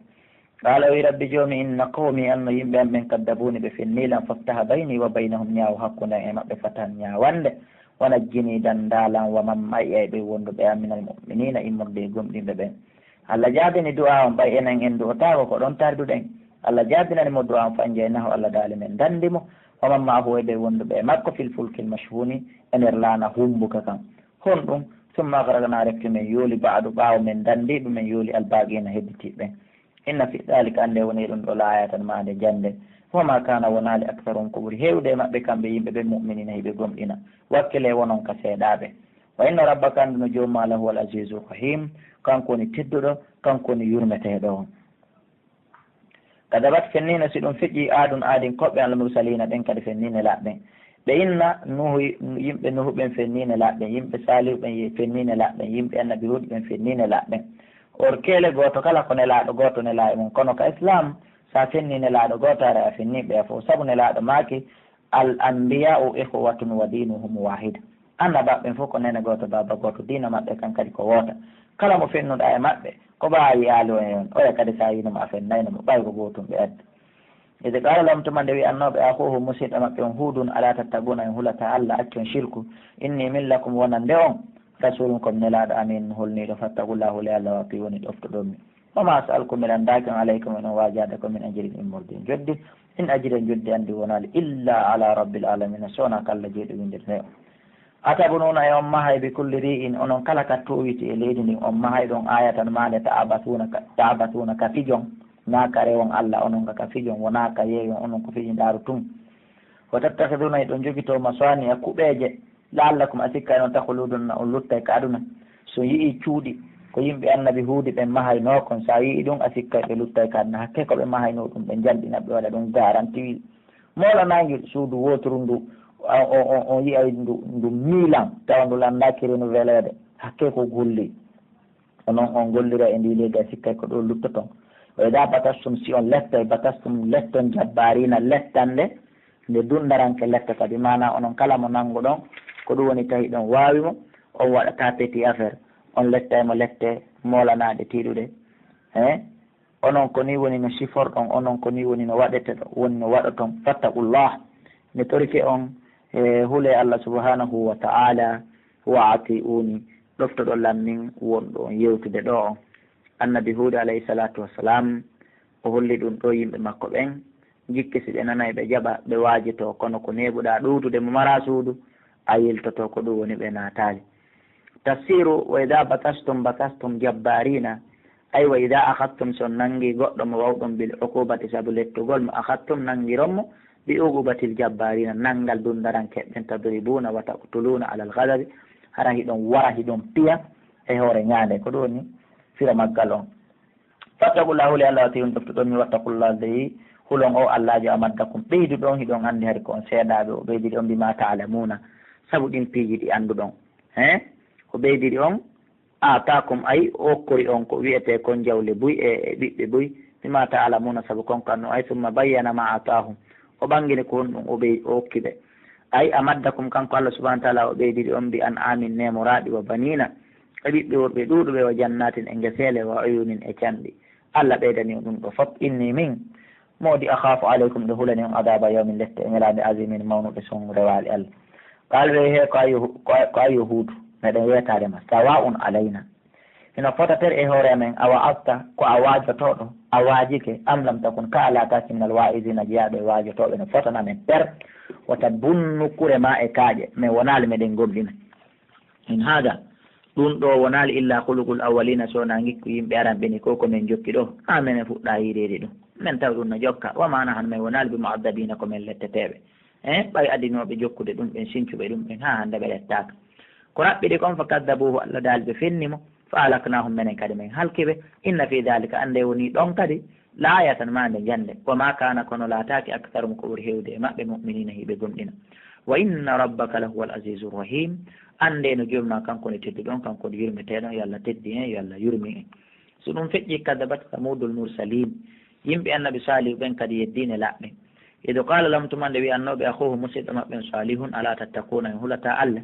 Qaala, o wi'i, rabbi Joomi, inna qawmi, anno yimɓe am ɓen, kaddabuni, ɓe fennii lan, faftaha bayni wa baynahum, ñaaw hakkunde am e maɓɓe, fatahan, ñaawannde, wa najjini, danndaa lan, wa man ma'iya, e ɓe wonduɓe am, minal mu'miniina, immorde e gomɗinɓe ɓen. Allah jaabini du'aa on, ɓay enen en du'otaako, ko ɗon tarduɗen. Allah jaabinani mo du'aa on, fa anjaynahu, Allah daali men danndi mo, wa man ma'ahu, e ɓe wonduɓe e makko, fil fulkil mashhuni, e nder laana humbuka kan. Honɗum? Summa aghraqna, refti men yooli, ba'du, ɓaawo men danndi ɓe, men yooli, al baaqiina, hedditiiɓe ɓen. Inna fi dhalika, annde woni ɗum ɗo, la ayatan, maande jannde. Wa ma kana, wonaali, aktharuhum, ko ɓuri heewude e maɓɓe, kamɓe yimɓe ɓen, mu'minina, hiɓe gomɗina. Wakkile wonon ka seeɗaaɓe. Wa inna rabbaka, anndu no Joomi ma, lahuwal azizur rahim, kanko woni tedduɗo, kanko woni yurmeteeɗo on. Kadabat, fenniino, si ɗum feƴƴi, Aadun, Aadinkooɓe, al mursaliina, ɓen kadi fenniino nelaaɓe ɓen. Ɓe inna Nuuhu, yimɓe Nuuhu ɓen fenniino nelaaɓe ɓen, yimɓe Saalihu ɓen ye-, fenniino nelaaɓe ɓen, yimɓe Annabi Huud ɓen fenniino nelaaɓe ɓen. Or keele gooto kala ko nelaaɗo gooto nelaa e mum, kono ka Islaam, so a fennii nelaaɗo gooto, haray a fennii ɓe fof, sabu nelaaɗo maaki, al anbiya'u ikhwatun wa dinuhum wahid. Annabaaɓe ɓen fof ko neene gooto, baaba gooto, diina maɓɓe kan kadi ko woota. Kala mo fennuɗaa e maɓɓe, ko ɓaawo yi'aali on e on, oya kadi so a yi'ii mo a fennayno mo, ɓay ko gootum ɓe addi. Id qala lahum, tuma nde wi'annoo ɓe, akhuhum, musiɗɗo maɓɓe on, Huudun, ala tattaquuna, on hulataa Alla, accon shirku, inni, min lakum, wonande on, rasulun, ko mi nelaaɗo, amin, holniiɗo, fattaqullaha, hulee Alla, wa ati'uuni, ɗoftoɗon mi. Wa ma as'alukum, mi lanndaaki on, alaykum, e on waajaade ko, min ajrin, immorde e njoddi. In ajriya, njoddi an ndin wonaali, illa ala rabbil alamina, so wonaa ka Alla jeyɗo winndere nden on. Atabnuuna, e on mahay, bi kulli ri'in, onon kala ka toowiti e leydi ndin, on mahay ɗon, ayatan, maande, ta'basuuna ka, ta'basuuna ka fijon, naa ka rewon Alla, onon ka, ka fijon, wonaa ka yeeyon, onon ko fijindaaru tun. Wa tattakhidhuuna, hiɗon jogitoo, masani'a, kuɓeeje, la'allakum, a sikkay non, takhluduna, on luttay ka aduna. So yi'ii cuuɗi ko yimɓe Annabi Huudi ɓen mahaynoo kon, so a yi'ii ɗum, a sikkay ɓe luttay ka aduna. Hakkee ko ɓe mahaynoo ɗum, ɓe njanɗina, ɓe waɗa ɗum garanti. Moolanaange suudu wooturu ndu, a, o, o, on yi'ay ndu, ndu miilan, tawa ndu lanndaaki renouvelleede. Hakkee ko golli. Onon on gollira e ndii leydi, a sikkay ko ɗo luttoton. Wa idaa batastum, si on lettay, batastum, letton, jabbaariina, lettande nde dunndaranke lettata, bi maanaa onon kala mo nannguɗon, ko ɗum woni tawi ɗon waawi mo, on waɗataa petit affaire, on lettay mo lette moolanaaɗe tiiɗuɗe. He? Onon ko nii woni no siforɗon, onon ko nii woni no waɗeteɗon, woni no waɗoton. Fattaqullah, mi torike on, e hulee Allah subhanahu wa ta'ala, wa ati'uni, ɗoftoɗon lan min wonɗo on yewtude ɗo on. Annabi Huud alayhi salatu wassalam, o holli ɗum ɗo yimɓe makko ɓen, jikke si ɓe nanay ɓe jaɓa, ɓe waajitoo, kono ko neeɓuɗaa ɗowtude mo maraa suudu, a yiltotoo ko ɗum woni ɓe naataali. Tafsiru, wa idaa batastum batastum jabbaariina, ay wa idaa akhadtum, si on nanngi goɗɗo mo wawɗon bil uqubati sabu lettugol mo, akhadtum, nanngiron mo, bi uqubatil jabbaariina, nanngal dunndaranke ɓen, tadribuuna wa taqtuluuna alal ghadabi, hara hiɗon wara, hiɗon piya e hoore ñaande, ko ɗum woni firo maggal on. Fattaqullaha, hulee Allah, wa ati'uuni, ɗoftoɗon mi, wattaqullah, dey hulon o Allaajo amaddakum, ɓeyduɗon, hiɗon anndi hari ko on seeɗaaɓe, o ɓeydiri on bimaa ta'lamuuna, sabu ɗin piiji ɗi annduɗon. He? O ɓeydiri on, aataakum, ay, o okkori on ko wi'etee kon jawle buy e, e ɓiɓɓe buy, mimma ta'lamuna, sabu kon ko anndu, ay, summa bayyana ma aataahum, o ɓangini ko honɗum o ɓey-, o okki ɓe. Ay, amaddakum, kanko Allah subhanahu wa ta'ala o ɓeydiri on bi an'amin, neemoraaɗi, wa baniina, e ɓiɓɓe worɓe ɗuuɗuɓe, wa jannatin, e ngeseele, wa uyunin, e canɗi. Allah ɓeydani on ɗum ɗo fop. Inni min, moodi, akhafu alaykum, ɗo hulani on, adaba yawmin, lette e ñalaande, azimin, mawnuɗe, son rewaali Allah. Qaala ɓe, he ko ayo, ko ayo, ko ayo Huudu, meɗen weetaade ma, sawa'un alayna. Hino fota ter e hoore amen, a wa'azta, ko a waajotooɗo, a waajike, am lam takun, ka a laataaki, minal waa'izina, jeyaaɗo e waajotooɓe, no fotana men ter, wata bunnu kure ma e kaaƴe, men wonaali meɗen gomɗina. In haada, ɗum ɗo wonaali illa khuluqul awwalina, so wonaa ngikku yimɓe aranɓe ni, ko ko men jokki ɗo. Haa menen fuɗɗaa yiideede ɗum, men tawi ɗum no jokka. Wa ma nahnu, men wonaali bi mu'azzabina, ko men letteteeɓe. Eh, ɓay adinooɓe jokkude ɗum ɓen, sincuɓe ɗum ɓen, haa hannde ɓe lettaaka. Ko raɓɓiɗi kon, fa kaddabuhu, Allah daali ɓe fenni mo, fa ahlaknahum, menen kadi men halki ɓe. Inna fi dhalika, annde woni ɗon kadi, la ayatan, maande jannde. Wa ma kana, kono laataaki, aktharuhum, ko ɓuri heewde e maɓɓe, mu'minina, hiɓe gomɗina. Wa inna rabbaka lahuwal azizur rahim. Annde no Joomi ma, kanko woni tedduɗo on, kanko woni yurmeteeɗo on, yo Allah teddi en, yo Allah yurmi en. So ɗum feƴƴi, kadabat Samudul mursalin. Yimɓe Annabi Saalihu ɓen kadi yeddiino laɓɓe. Id qala lahum, tuma nde wi'annoo ɓe, akhuhum, musiɗɗo maɓɓe on, Salihun, ala tattaquna, on hulataa Allah?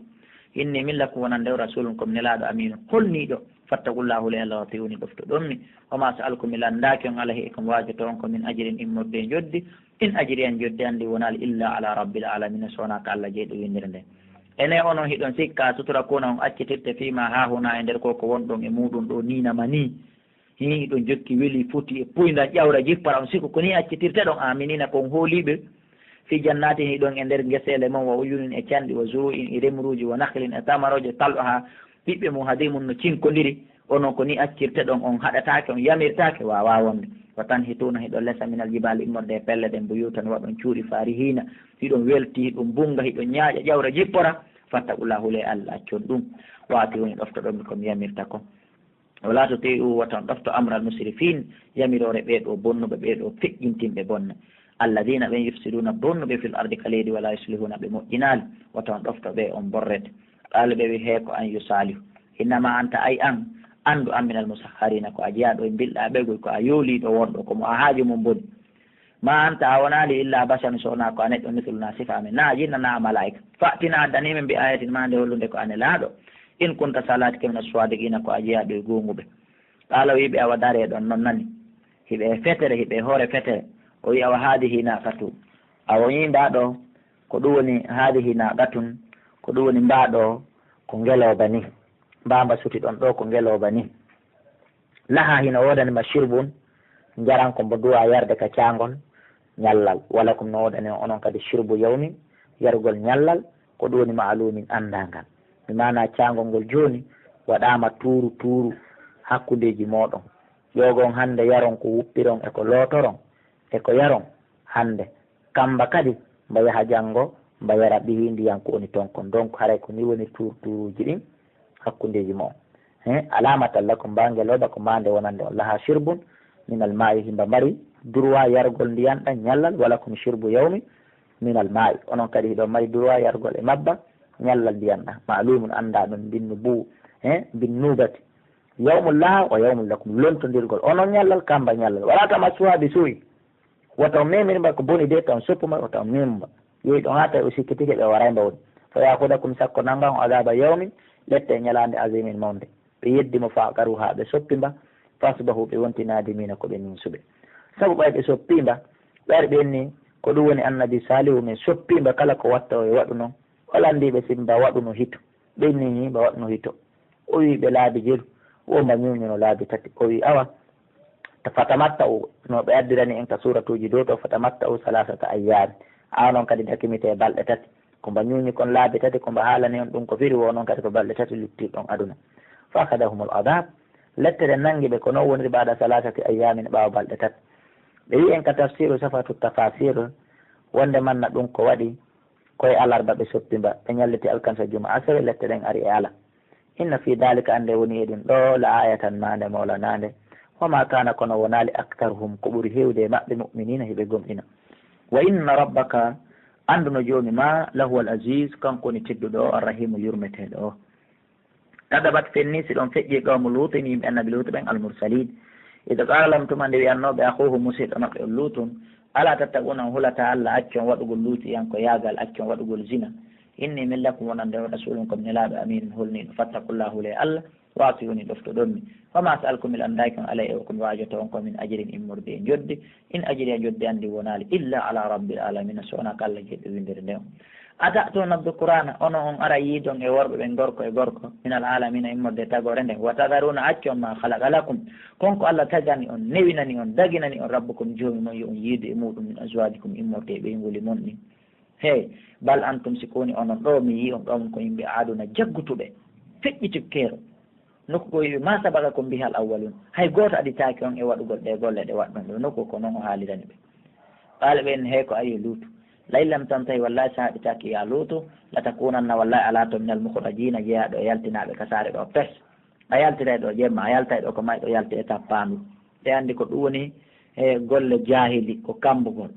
Inni, min lakum, wonande on, rasulun, ko mi nelaaɗo, aminun, holniiɗo. Fattaqullaha, hulee Allah, wa ati'uni, ɗoftoɗon mi. Wa ma sa'alkum, mi lanndaaki on, alayhi, e ko mi waajotoo on ko, min ajrin, immorde e njoddi. In ajriya, njoddi an ndin wonaali, illa ala rabbil alamina, so wonaa ka Allah jeyɗo winndere nden. Ene onon hiɗon sikka, tutrakuna, on accitirte, fima hahuna, e nder ko ko wonɗon e muuɗum ɗo, nii na ma nii. Hii, hiɗon jokki weli foti e puyndan ƴawra jippora, on sikku ko nii accitirteɗon, aminina, ko on hooliiɓe, fi jannatin, hiɗon e nder geseele mon, wa uyunin, e canɗi, wa zuru'in, e remruuji, wa nakhlin, e tamarooje, tal'uha, ɓiɓɓe mum, hadimun, no cinkondiri. Onon ko nii accirteɗon, on haɗataake, on yamirtaake, waawaa wonde. Wa tanhituna, hiɗon lesa, minal jibaali, immorde e pelle ɗen, buyutan, waɗon cuuɗi, farihina, hiɗon welti, hiɗon bunnga, hiɗon ñaaƴa, ƴawra jippora. Fattaqullaha, hulee Allah, accon ɗum. Wa ati'uni, ɗoftoɗon mi ko mi yamirta kon. Wala tuti'u, wata on ɗofto, amral musrifin, yamiroore ɓee ɗoo bonnuɓe, ɓee ɗoo feƴƴintinɓe bonne. Alladina, ɓen, yufsiduna, bonnuɓe, fil ardi, ka leydi, wala yuslihuna, ɓe moƴƴinaali, wata on ɗofto ɓe, on borrete. Qaalu, ɓe wi, hee ko an yo Saalihu, innama anta, ay an, anndu an, minal musahharina, ko a jeyaaɗo e mbilɗaa ɓeygol, ko a yooliiɗo wonɗo, ko mo a haaju mum boni. Ma anta, a wonaali, illa basharun, so wonaa ko a neɗɗo, misluna, sifa amen, na a jinna, na a malaa'ika. Fa'tina, addanii men, bi ayatin, ma nde hollude ko a nelaaɗo. In kunta, so a laatike, mina swadiqina, ko a jeyaaɗo e goonguɓe. Qaala, o wi ɓe, awa daree ɗon non nani. Hiɓe e fetere, hiɓe e hoore fetere. O wi, awa haadihi naqatu. Awa o wi mbaa ɗoo, ko ɗum woni haadihi naqatun, ko ɗum woni mbaa ɗoo, ko ngelooba ni. Mbaa mba suti ɗon ɗoo ko ngelooba ni. Laha, hino woodani ma, shirbun, njaram ko mbo duwaa yarde ka caangol ñallal. Walakum, no woodani on onon kadi, shirbu yawmin, yarugol ñallal, ko ɗum woni ma'lumin, anndaangal. Bi maanaa caangol ngol jooni waɗaama tuuru tuuru hakkundeeji mooɗon. Ƴoogon hannde, yaron ko wuppiron e ko lootoron e ko yaron hannde. Kamba kadi mbo yaha janngo, mbo yara ɓiyi ndiyan ko woni ton kon. Donc, haray ko nii woni tuur-, tuuruuji ɗin hakkundeeji mon. He, alamatan lakum, mba ngelooba ko maande wonande on. Laha shirbun minal maa'i, himba mari droit yargol ndiyan ɗan ñallal, walakum shirbu yawmi minal maa'i. Onon kadi hiɗon mari droit yargol e mabba ñallal ndiyan ɗan. Ma'lumun, anndaa ɗon, binnu bu, he, binnubati. Yawmun laha wa yawmun lakum, lontondirgol. Onon ñallal, kamba ñallal. Wala tamassuha bi su'i. Wata on memir mba ko boni de, taw on soppu mba, wata on memu mba. Yehi ɗon haa tawi o sikkitike ɓe waray mba woni. Fa ya'khudakum, sakko nanga on, adaba yawmin, lette e ñalaande, azimin, mawnde. Ɓe yeddi mo, fa aqaruha, ɓe soppi mba, fa asbahu, ɓe wonti nadimina, ko ɓe ninsuɓe. Sabu ɓay ɓe soppi mba, ɓe ari ɓe inni, ko ɗum woni Annabi Salihu, min soppi mba, kala ko watta o e waɗu non. O lanndii ɓe si mba waɗuno hito. Ɓe inni, hi, mba waɗuno hito. O wi'i ɓe laabi jelu, wo mba ñuuñuno laabi tati. O wi'i, awa, ta-, fatamatta'u, no ɓe addirani en ka suuratuuji dow to, fatamatta'u salasata ayyaami. Awa non kadi dakimite balɗe tati. Ko mba ñuuñi kon laabi tati, ko mba haalani on ɗum ko firi, wo non kadi ko balɗe tati luttirɗon aduna. Fa akhadahumul adhab. Lettere nangi ɓe, ko non woniri, ba'da salasati ayyaamin, ɓaawo balɗe tati. Ɓe wi'i en ka tafsiru Safatu Tafasir, wonde manna ɗum ko waɗi, ko e alarba ɓe soppi mba, ɓe ñalliti alkamsa, juma, asawe, lette ɗen ari e ala. Inna fi dhalika, annde woni e ɗum ɗo, la ayatan, maande mawlanaande. Wa ma kana, kono wonaali, aktharuhum, ko ɓuri heewde e maɓɓe, mu'minina, hiɓe gomɗina. Wa inna rabbaka, anndu no Joomi ma, lahuwal aziz, kanko woni tedduɗo o, arrahimu, yurmeteeɗo o. Kadabat, fenni si ɗon feƴƴi qawmu Luutin, yimɓe annabi Luutu ɓen, al-mursaliin. Id qaala lahum, tuma nde wi'annoo ɓe akhuuhum, musiɗɗo maɓɓe on Luutun, alaa tattaquuna, on hulataa Alla, accon waɗugol luutiyankoyaagal, accon waɗugol zina. Innii, min lakum, wonande on, rasuulun, ko mi nelaaɗo, amiinun, holniiɗo. Fattaqullaaha, hulee Alla, wa atii'uunii, ɗoftoɗon mi. Wa maa as'alukum, mi lanndaaki on, alayhi, e ko mi waajoto on, ko min ajrin, immorde e njoddi. In ajriya, njoddi an ndin wonaali, illaa alaa rabbil aalamiina, so wonaa ka Alla jeyɗo winndere nden on. Ata'tuuna dhukraana, onon on aray yiidon e worɓe ɓen, gorko e gorko, minal aalamiina, immorde e tagoore nden. Wa tadharuuna, accon maa khalaqa lakum, kon ko Alla tagani on, newinani on, daginani on, rabbukum, joomi mon, yo on yiidu e muuɗum, min azwaajikum, immorde e ɓeynguli mon ɗin. Hey, bal antum, si ko woni onon ɗoo, mi yi'i on, qawmun, ko yimɓe, aaduuna, jaggutuɓe, feƴƴitii keerol. Nokku goo wi'i, maa sabaqakum bihal awwaluun, hay gooto aditaaki on e waɗugol ɗee golle ɗe waɗɗon ɗoo. Nokku ko non o haalirani ɓe. Qaala, ɓe inni, hey, ko arii Luutu. La'in lam tantahi, wallaahi, si a haɗitaaki, yaa Luutu, latakuunanna, wallaahi, a laato, minal mukhrajiina, jeyaaɗo e yaltinaaɓe ka saare ɗoo pes. A yaltiray ɗoo jemma, a yaltay ɗoo ko mayɗo yalti e tappaandu. Ɓe anndi ko ɗum woni e golle jaahili, ko kammbugol.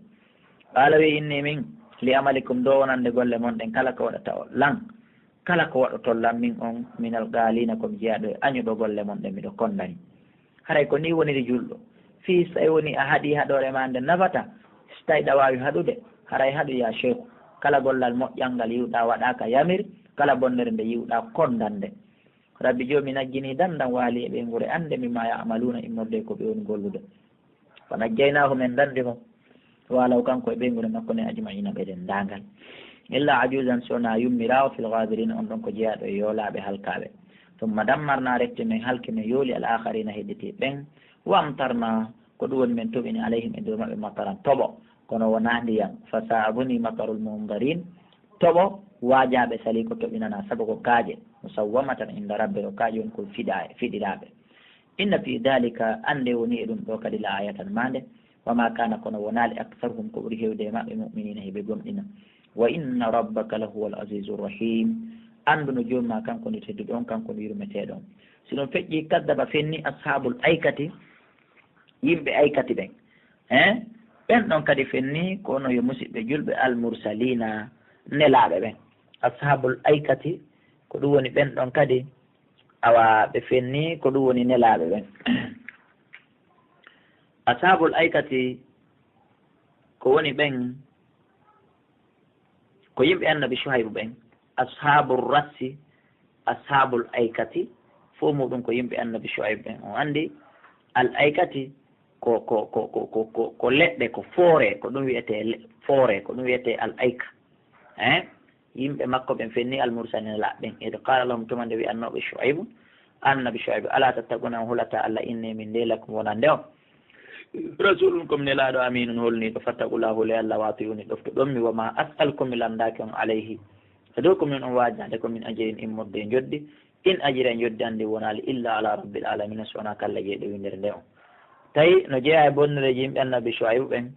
Qaala, wi'i, innii, min, li amalikum, dow wonande golle mon ɗen, kala ko waɗata on lan, kala ko waɗoton lan, min on, minal qaaliina, ko mi jeyaaɗo e añuɗo golle mon ɗen, miɗo konndani. Haray ko nii woniri julɗo. Fii so tawi woni a haɗii haɗoore maa nde nafataa, so tawi ɗa waawi haɗude, haray haɗu yaa sheeku. Kala gollal moƴƴal ngal yi'uɗaa waɗaaka, yamir, kala bonnere nde yi'uɗaa, konndan nde. Rabbi Joomi najjinii danndam, wa ahlihi, e ɓeynguure an nden, mimmaa ya'maluuna, immorde e ko ɓe woni gollude. Fa najjaynaahu, men danndi mo, wa ahlahu, kanko e ɓeynguure makko nden, ajma'iina, ɓe denndaangal. Illaa ajuuzan, so wonaa yummiraawo, fil ghaabiriina, on ɗon ko jeyaaɗo e yoolaaɓe halkaaɓe. Summa dammarnaa, refti men halki, men yooli, al aakhariina, hedditiiɓe ɓen. Wa amtarnaa, ko ɗum woni men toɓini, alayhim, e dow maɓɓe, mataran, toɓo, kono wonaa ndiyan. Fa saa'a, bonii, matarul mundariin, toɓo waajaaɓe salii ko toɓinanaa, sabu ko kaaƴe, musawwamatan inda rabbi, ko kaaƴe woni ko fiɗaa-, fiɗiraaɓe. Inna fii daalika, annde woni e ɗum ɗoo kadi, la aayatan, maande. Wa maa kaana, kono wonaali, aktharuhum, ko ɓuri heewde e maɓɓe, mu'miniina, hiɓe gomɗina. Wa inna rabbaka la huwal aziizu rahiim. Anndu no Joomi maa kanko nde tedduɗo on, kanko nde yurmeteeɗo on. Si ɗum feƴƴii, kaddaba, fenni, ashaabul aikati, yimɓe aikati ɓen. Hein? Ɓen ɗon kadi fenni, ko onon yo musiɓɓe julɓe, al mursaliina, nelaaɓe ɓen. Ashaabul aikati, ko ɗum woni ɓen ɗon kadi, awa, ɓe fenni, ko ɗum woni nelaaɓe ɓen. Ashaabul aikati, ko woni ɓen, ko yimɓe annabi Shuaybu ɓen. Ashaabur rassi, ashaabul aikati, fof muɗum ko yimɓe annabi Shuaybu ɓen. On anndi al aikati ko, ko, ko, ko, ko, ko, ko leɗɗe, ko foore, ko ɗum wiyetee le-, foore, ko ɗum wiyetee al aika. Hein? Yimɓe makko ɓen fenni, al mursalina, laaɓɓe ɓen. Id qaala lahum, tuma nde wi'annoo ɓe Shuaybu, annabi Shuaybu, alaa tattaquuna, on hulataa Alla, innii, min nde, lakum, wonande on, rasuulun, ko mi nelaaɗo, amiinun, holniiɗo, fattaqullaaha, hulee Alla, wa atii'uunii, ɗoftoɗon mi, wa maa as'alukum, mi lanndaaki on, alayhi, e dow ko mi on waajaade, ko min ajrin, immorde e njoddi, in ajriya, njoddi an ndin wonaali, illaa alaa rabbil aalamiina, so wonaa ka Alla jeyɗo winndere nden on. Tawi no jeyaa e bonnereeji yimɓe annabi Shuaybu ɓen,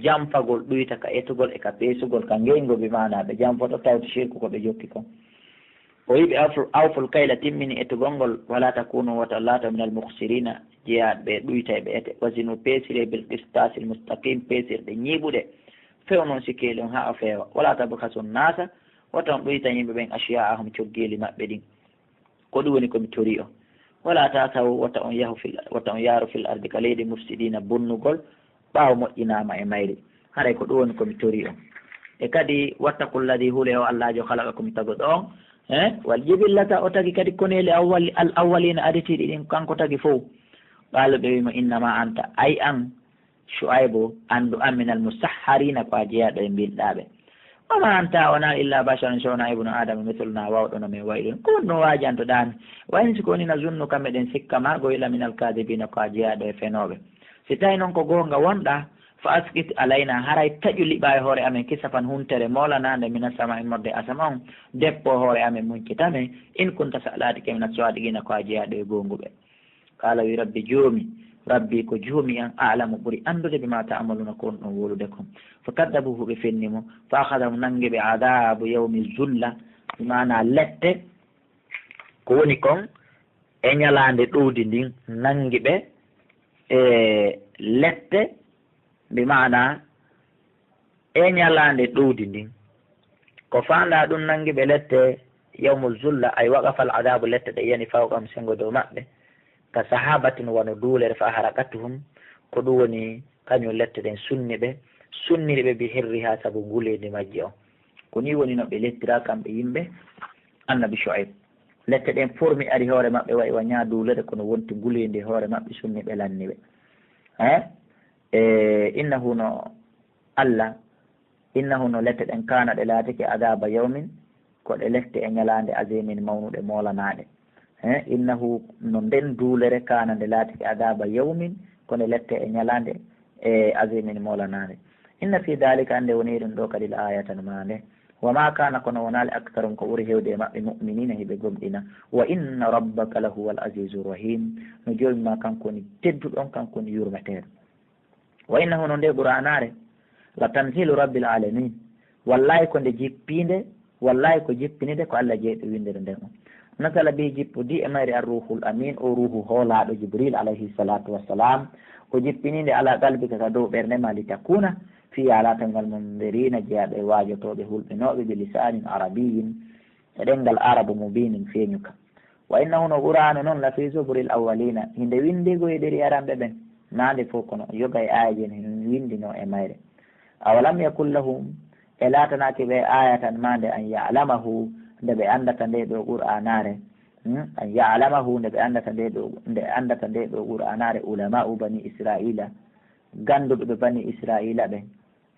janfagol ɗuyta ka etugol e ka peesugol ka ngeyngol, bi maanaa ɓe janfoto tawti sirku ko ɓe jokki kon. O wi'i ɓe, awfu-, awful kayla, timmini etugol ngol, walaa takuunu, wota on laato, minal mukhsiriina, jeyaaɓe ɗuyta e ɓe ete. Wazinu, peesiree, bil qistaasil mustaqiim, peesirɗe ñiiɓuɗe, fewnon sikkeeli on haa o feewa. Walaa tabkhasu nnaasa, wota on ɗuyta yimɓe ɓen, ashyaa'ahum, coggeeli maɓɓe ɗin. Ko ɗum woni ko mi torii on. Walaa ta'thaw, wota on yahu fil, wota on yaaru fil ardi, ka leydi, mufsidiina, bonnugol, ɓaawo moƴƴinaama e mayri. Haray ko ɗum woni ko mi torii on. E kadi, wattaqulladii, hulee o Allaajo, khalaqakum, taguɗo on, eh, wal jibillata, o tagi kadi koneeli awwal-, al awwaliina, aditiiɗi ɗin, kanko tagi fow. Qaalu, ɓe wi'i mo, innamaa anta, ay an, Shuaybu, anndu an, minal musaharina, ko a jeyaaɗo e mbinɗaaɓe. Wa maa anta, a wonaa, illaa basharun, so wonaa ibnu Aadama, mislunaa, waawɗo no men wa'i ɗun. Ko honɗun waajantoɗaa mi? Wa in, si ko woni, nazunnuka, meɗen sikka maa, goo, laminal kaadibiina, ko a jeyaaɗo e fenooɓe. Si tawii non ko goonga wonɗaa, fa asqit alaynaa, haray taƴu liɓaa e hoore amen, kisafan, huntere moolanaande, minas samaa'i, immorde e asama on, deppo hoore amen, muñcita men, in kunta, si a laatike, minas saadiqiina, ko a jeyaaɗo e goonguɓe. Qaala, wi Rabbi, Joomi, Rabbi ko Joomi an, a'lamu, ɓuri anndude, bimaa ta'maluuna, ko on ɗon wowlude kon. Fa kaddabuuhu, ɓe fenni mo, fa akhadahum, nanngi ɓe, adaabu yawmi zulla, bi maanaa lette, ko woni kon e ñalaande ɗowdi ndin, nanngi ɓe e lette, bi maanaa e ñalaande ɗowdi ndin. Ko faandaa ɗun, nanngi ɓe lette Yawmu zulla, ay waqafa al adabu, lette ɗe yani fawqahum, sengo dow maɓɓe, ka sahabatin, wano duulere, fa aharaqatuhum, ko ɗum woni kañum lette ɗen sunni ɓe, sunniri ɓe bi hirriha sabu nguleyndi majji on. Ko nii woni no ɓe lettira kamɓe yimɓe Annabi Shu'ayb. Lette ɗen formi ari hoore maɓɓe wa'i wa ñaa duulere, kono wonti nguleyndi hoore maɓɓe sunni ɓe lanni ɓe. Eh? E, innahu no Allah, innahu no lette ɗen kana ɗe laatike adaba yawmin, ko ɗe lette e ñalaande azimin mawnuɗe moolanaaɗe. Eh, innahu no nden duulere kana nde laatike adaba yawmin, ko nde lette e ñalaande e azimin moolanaaɗe. Inna fi dalika, annde woni ɗum ɗo kadi, la ayatan maande. Wa ma kana, kono wonaali, aktharum, ko ɓuri hewde e maɓɓe, mu'minina, hiɓe gomɗina. Wa inna rabbaka la huwa al azizu rahim, no joomi ma kanko woni tedduɗo on, kanko woni yurmeteeɗo. Wa innahu, no nde qur'anaare, la tanzilu rabbil alamin, wallahi ko nde jippiinde, wallahi ko jippinide ko Allah jeyɗo winndere nden on. Nasala bihi, jippodi e mayre, ar ruhul amin, o ruhu hoolaaɗo Jibril alayhi salatu wassalam, o jippininde ala qalbika, ka dow ɓernde ma, li takuna fi, a laata minal mundirina, jeyaaɗo e waajotooɓe hulɓinooɓe, bi lisanin arabiyin, e ɗemngal arabu, mubinin, feeñuka. Wa innahu, no qur'aanu non, la fi zuburil awwalina, hinde winndi ko e ɗeri aranɓe ɓen. Naa nde fof, kono yoga e aayeeje ne winndino e mayre. Awalam yakun lahum, e laatanaaki ɓe ayatan maande, an ya'lamahu, nde ɓe anndata nde ɗo qur'anaare. Hmm? An ya'lamahu, nde ɓe anndata nde ɗo, nde anndata nde ɗo qur'anaare, ulama'u bani Isra'ila, gannduɓe ɓe bani Isra'ila ɓe.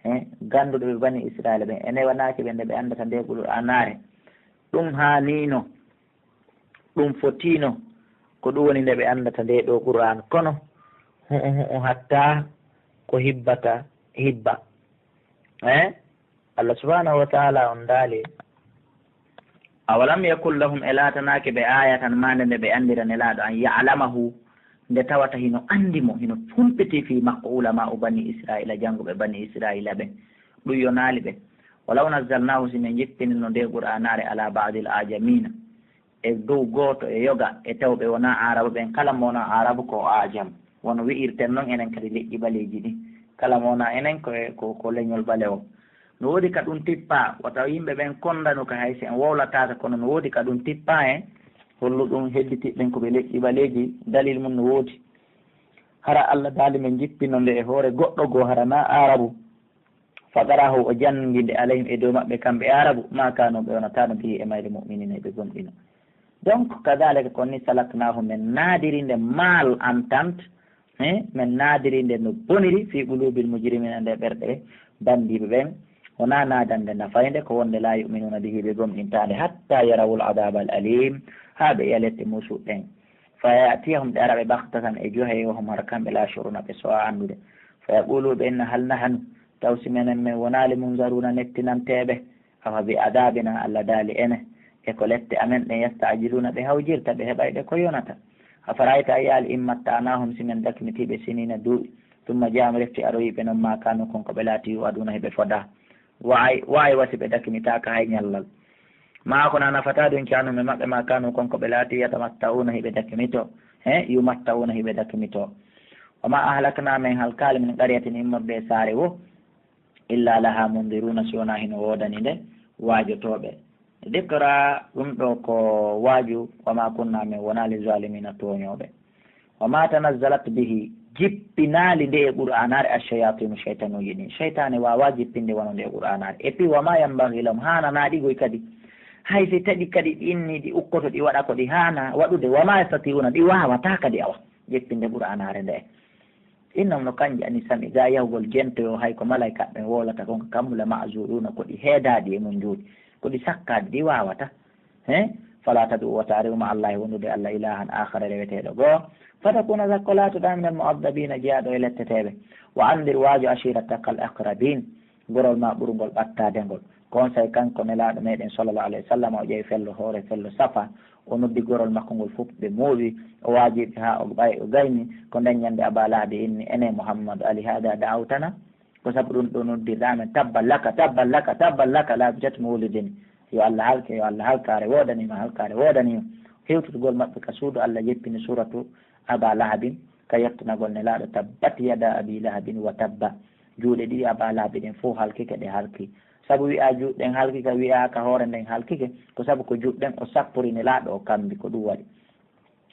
Eh, gannduɓe ɓe bani Isra'ila ɓe. E newanaaki ɓe nde ɓe anndata nde qur'anaare. Ɗum haaniino, ɗum fotiino, ko ɗum woni nde ɓe anndata nde ɗo qur'an. Kono, hu'u, hu'u, hatta ko hibbata, hibba. Eh? Allah subhanahu wa ta'ala on daali, awalam yakun lahum, e laatanaaki ɓe ayatan maande nde ɓe anndira Nelaaɗo an, ya'lamahu, nde tawata hino anndi mo, hino humpiti fii makko, ulama'u bani Isra'ila, jannguɓe bani Isra'ila ɓen. Ɗum yonaali ɓe. Walaw nazzalnahu, si min jippinino nde qur'anaare, ala ba'dil ajamina, e dow gooto e yoga e tawɓe wonaa Aarabu ɓen, kala mo wonaa Aarabu ko o ajam. Wano wi'irten non enen kadi leƴƴi ɓaleeji ɗin. Kala mo wonaa enen ko, ko, ko leñol ɓalewo. No woodi ka ɗum tippaa, wata yimɓe ɓen kondanu ka, hay si en wowlataaka, kono no woodi ka ɗum tippaa en. Hollu ɗum hedditiiɓe ɓen ko ɓe leƴƴi ɓaleeji, dalil mum no woodi. Hara Allah daali men jippino nde e hoore goɗɗo goo, hara naa Aarabu. Faqarahu, o janngi nde, alayhim, e dow maɓɓe, kamɓe Aarabu, ma kanu, ɓe wonataano, bihi, e mayre, mu'minina, ɓe gomɗino. Donc, kadhalika, ko ni, salaknahu, men naadiri nde mal entente, eh, men naadiri nde no boniri, fi qulubil mujrimina, nde ɓerɗe ɓe banndiiɓe ɓen, wonaa naadande nafaynde, ko wonde la yu'minuna bihi, ɓe gomɗintaande, hatta yarawul adabal alim, haa ɓe yi'a lette musuɗe ɗen. Fa ya'tiyahum, ɗe ara ɓe, baghtatan, e johe, wa hum, hara kamɓe, la yash'uruna, ɓe so'a anndude. Fa yaqulu, ɓe inna, hal nahnu, taw si menen men wonaali, munzaruna, nettinanteeɓe? Afa bi adabina, Allah daali, ene e ko lette amen ɗen, yasta'jiluna, ɓe hawjirta, ɓe heɓay ɗe ko yonata. Afara'ayta, a yi'aali, in matta'nahum, si men dakmitii ɓe, sinina, duuɓi, thumma ja'ahum, refti aroyi ɓe non, ma kanu, kon ko ɓe laati, yu'aduna, hiɓe foda. Wa'ay, wa'ay, wa si ɓe dakmitaaka hay ñallal. Ma ko na nafata ɗum, kanu e maɓɓe, ma kanu, kon ko ɓe laati, yatamatta'una, hiɓe dakmito. He, yumatta'una, hiɓe dakmito. Wa ma ahlakna, men halkaali, min qaryatin, immorde e saare wo, illa laha mundiruna, si wonaa hino woodani nde waajotooɓe. Dikra, ɗum ɗo ko waaju, wa ma kunna, men wonaa, li zalimina, tooñooɓe. Wa ma tanazzalat bihi, jippinaali nde e qur'anaare, ash-shayatinu, shaytanuuji ɗin. Shaytaane waawaa jippinde wano nde e qur'anaare. Et puis, wa ma yanbaghi lahum, haananaa ɗi goy kadi. Hay si tawi kadi ɗi inni ɗi ukkoto, ɗi waɗa ko ɗi haana waɗude, wa ma yastati'una, ɗi waawataa kadi awa jippinde qur'anaare nde. Innahum, no kanji, ani sam'i, ga yahugol jento yo, hay ko malaykaaɓe ɓen wowlata kon ka kammu, la ma'zuruna, ko ɗi heedaaɗi e mun njuuɗi, ko ɗi sakkaaɗi, ɗi waawata. He? Fala tad'u, wata rewu ma Allahi wondude Allah ilahan akhara, reweteeɗo goo. Fatakuna, sakko laatoɗaa, minal mu'azzabina, jeyaaɗo e letteteeɓe. Wa andir, waajo, ashirataka al aqrabin, gorol ma ɓurngol ɓattaade ngol. Ko on saa'i kanko Nelaaɗo meɗen sallallahu alayhi wa sallam o ƴeewi fello hoore, fello safa, o noddi gorol makko ngol fof, ɓe mooɓi, o waaji ɓe haa o ɓay-, o gayni, ko nden ñande Aba Lahabi inni, ene Muhammad, ali hada da'awtana? Ko sabu ɗum ɗo noddirɗaa men, tabban laka, tabban laka, tabban laka, laabitat mo wulidini. Yo Allah halke, yo Allah halkaare woodanii ma, halkaare woodanii ma. Hewtutugol maɓɓe ka suudu, Allah yeppini suuratu Aba Lahabin, ka yettanagol Nelaaɗo, tabbat yada abi lahabin wa tabba. Juuɗe ɗiɗi aba laabi ɗen fof halkike, ɗe halki. Sabu wi'a juuɗe ɗen halkike, wi'a ka hoore nden halkike, ko sabu ko juuɗe ɗen o sappori Nelaaɗo, o kambi, ko ɗum waɗi.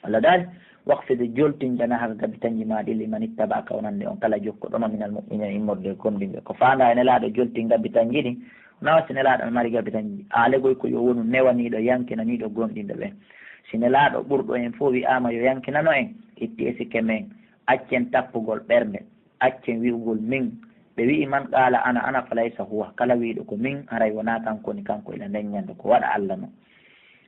Allah daali, "Waqfid, joltin, janahaka, gabitanji maa ɗin, liman ittaba'aka, wonande on kala jokkuɗo ma, minal mu'miniina, immorde e gomɗinɓe." Ko faandaa e Nelaaɗo joltin gabitanji ɗin, nawa si Nelaaɗo no mari gabitanji, aalegoy ko yo wonu newaniiɗo, yankinaniiɗo gomɗinɓe ɓen. Si Nelaaɗo ɓurɗo en fof wi'aama yo yankinano en, itti e sikke men, accen tappugol ɓernde. Accen wi'ugol min. Ɓe wi'i, "Man qaala ana ana falaysa huwa." Kala wi'uɗo ko min, haray wonaa kanko woni kanko ila nden ñande, ko waɗa Allah non.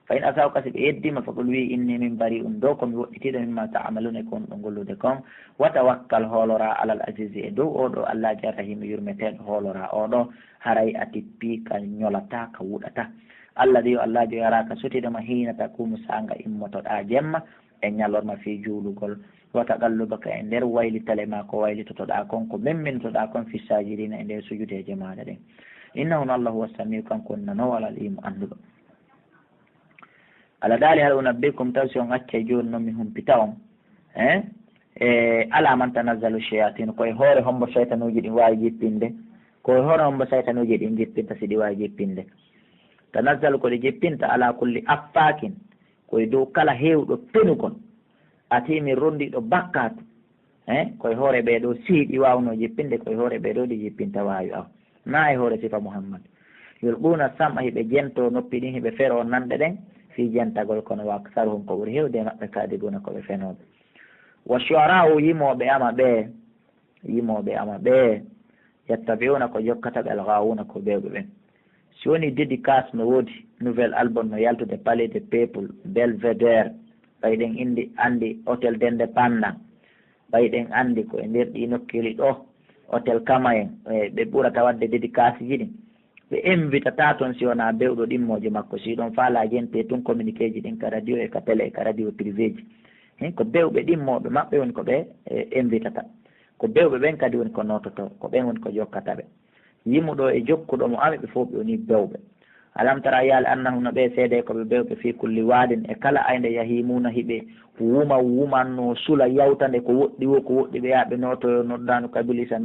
"Fa in asawka," si ɓe yeddiima, "faqul," wi'i, "inni min bari'un," ɗo ko mi woɗɗitiiɗo, "mimma ta'maluna," e ko on ɗo gollude kon. "Wa tawakkal," hooloraa, "alal azizi," e dow oo ɗo Allaaji Arrahiimi yurmeteeɗo, hooloraa oo ɗo, haray a tippii ka ñolataa, ka wuɗataa. "Alladhi," yo Allaajo, "yaraaka," sotiiɗo ma, "hiina taquumu," saanga immotoɗaa jemma, e ñalorma fii juulugol, "wa taqallubaka," e nder waylitale maa ko waylitotoɗaa kon, ko memminotoɗaa kon, "fis saajidiina," e nder sujudeeje maaɗa ɗen. "Innahu," no Allah, "huwa samii'u," kanko woni nanoowo, "al aliimu," annduɗo. Allah daali, "Hal unabbi'ukum," taw si on accay jooni non mi humpita on, eh? E, "alaa man tanazzalu shayaatiinu," ko e hoore hombo saytanuuji ɗin waawi jippinde, ko e hoore hombo saytanuuji ɗin jippinta si ɗi waawi jippinde. "Tanazzalu," ko ɗi jippinta, "alaa kulli affaakin," ko e dow kala heewɗo penugol, "atiimin," ronndiiɗo bakkaatu. Eh, ko e hoore ɓee ɗoo sihii ɗi waawnoo jippinde, ko e hoore ɓee ɗoo ɗi jippinta, waawi aw. Naa e hoore sifa Muhammad. "Yulquuna sam'a," hiɓe jentoo noppi ɗin, hiɓe feroo nanɗe ɗen, fii jentagol, kono "wa aksaruhum," ko ɓuri heewde e maɓɓe, "kaadibuuna," ko ɓe fenooɓe. "Wa shu'araa'u," yimooɓe ama ɓee, yimooɓe ama ɓee, "yattabi'uuna," ko jokkata ɓe, "al-ghaawuuna," ko bewɓe ɓen. Si woni dédicace no woodi, nouvel album no yaltude, Palais des Peuples, Belvédère, ɓay ɗen indi, anndi Hôtel d'Indépendance, ɓay ɗen anndi ko e nder ɗii nokkeeli ɗoo, Hôtel Kama en, e ɓe ɓurata waɗde dédicace ji ɗin. Ɓe invitata ton si wonaa bewɗo ɗimmoojo makko. Si ɗon faalaa jente tun communiqué ji ɗin ka radio e ka télé e ka radio privé ji. Hen ko bewɓe ɗimmooɓe maɓɓe woni ko ɓe, e, invitata. Ko bewɓe ɓen kadi woni ko noototoo, ko ɓen woni ko jokkata ɓe. Yimuɗo e jokkuɗo mo ami, ɓe fof ɓe woni bewɓe. Alam tara, yaali, annahum, no ɓe seedee ko ɓe bewɓe, fii kulli waadin, e kala aynde, yahimuuna, hiɓe wuma, wumanno, sula, yawta nde ko woɗɗi woo, ko woɗɗi ɓe yaa ɓe nootoyo, noddaanu ka bilisa,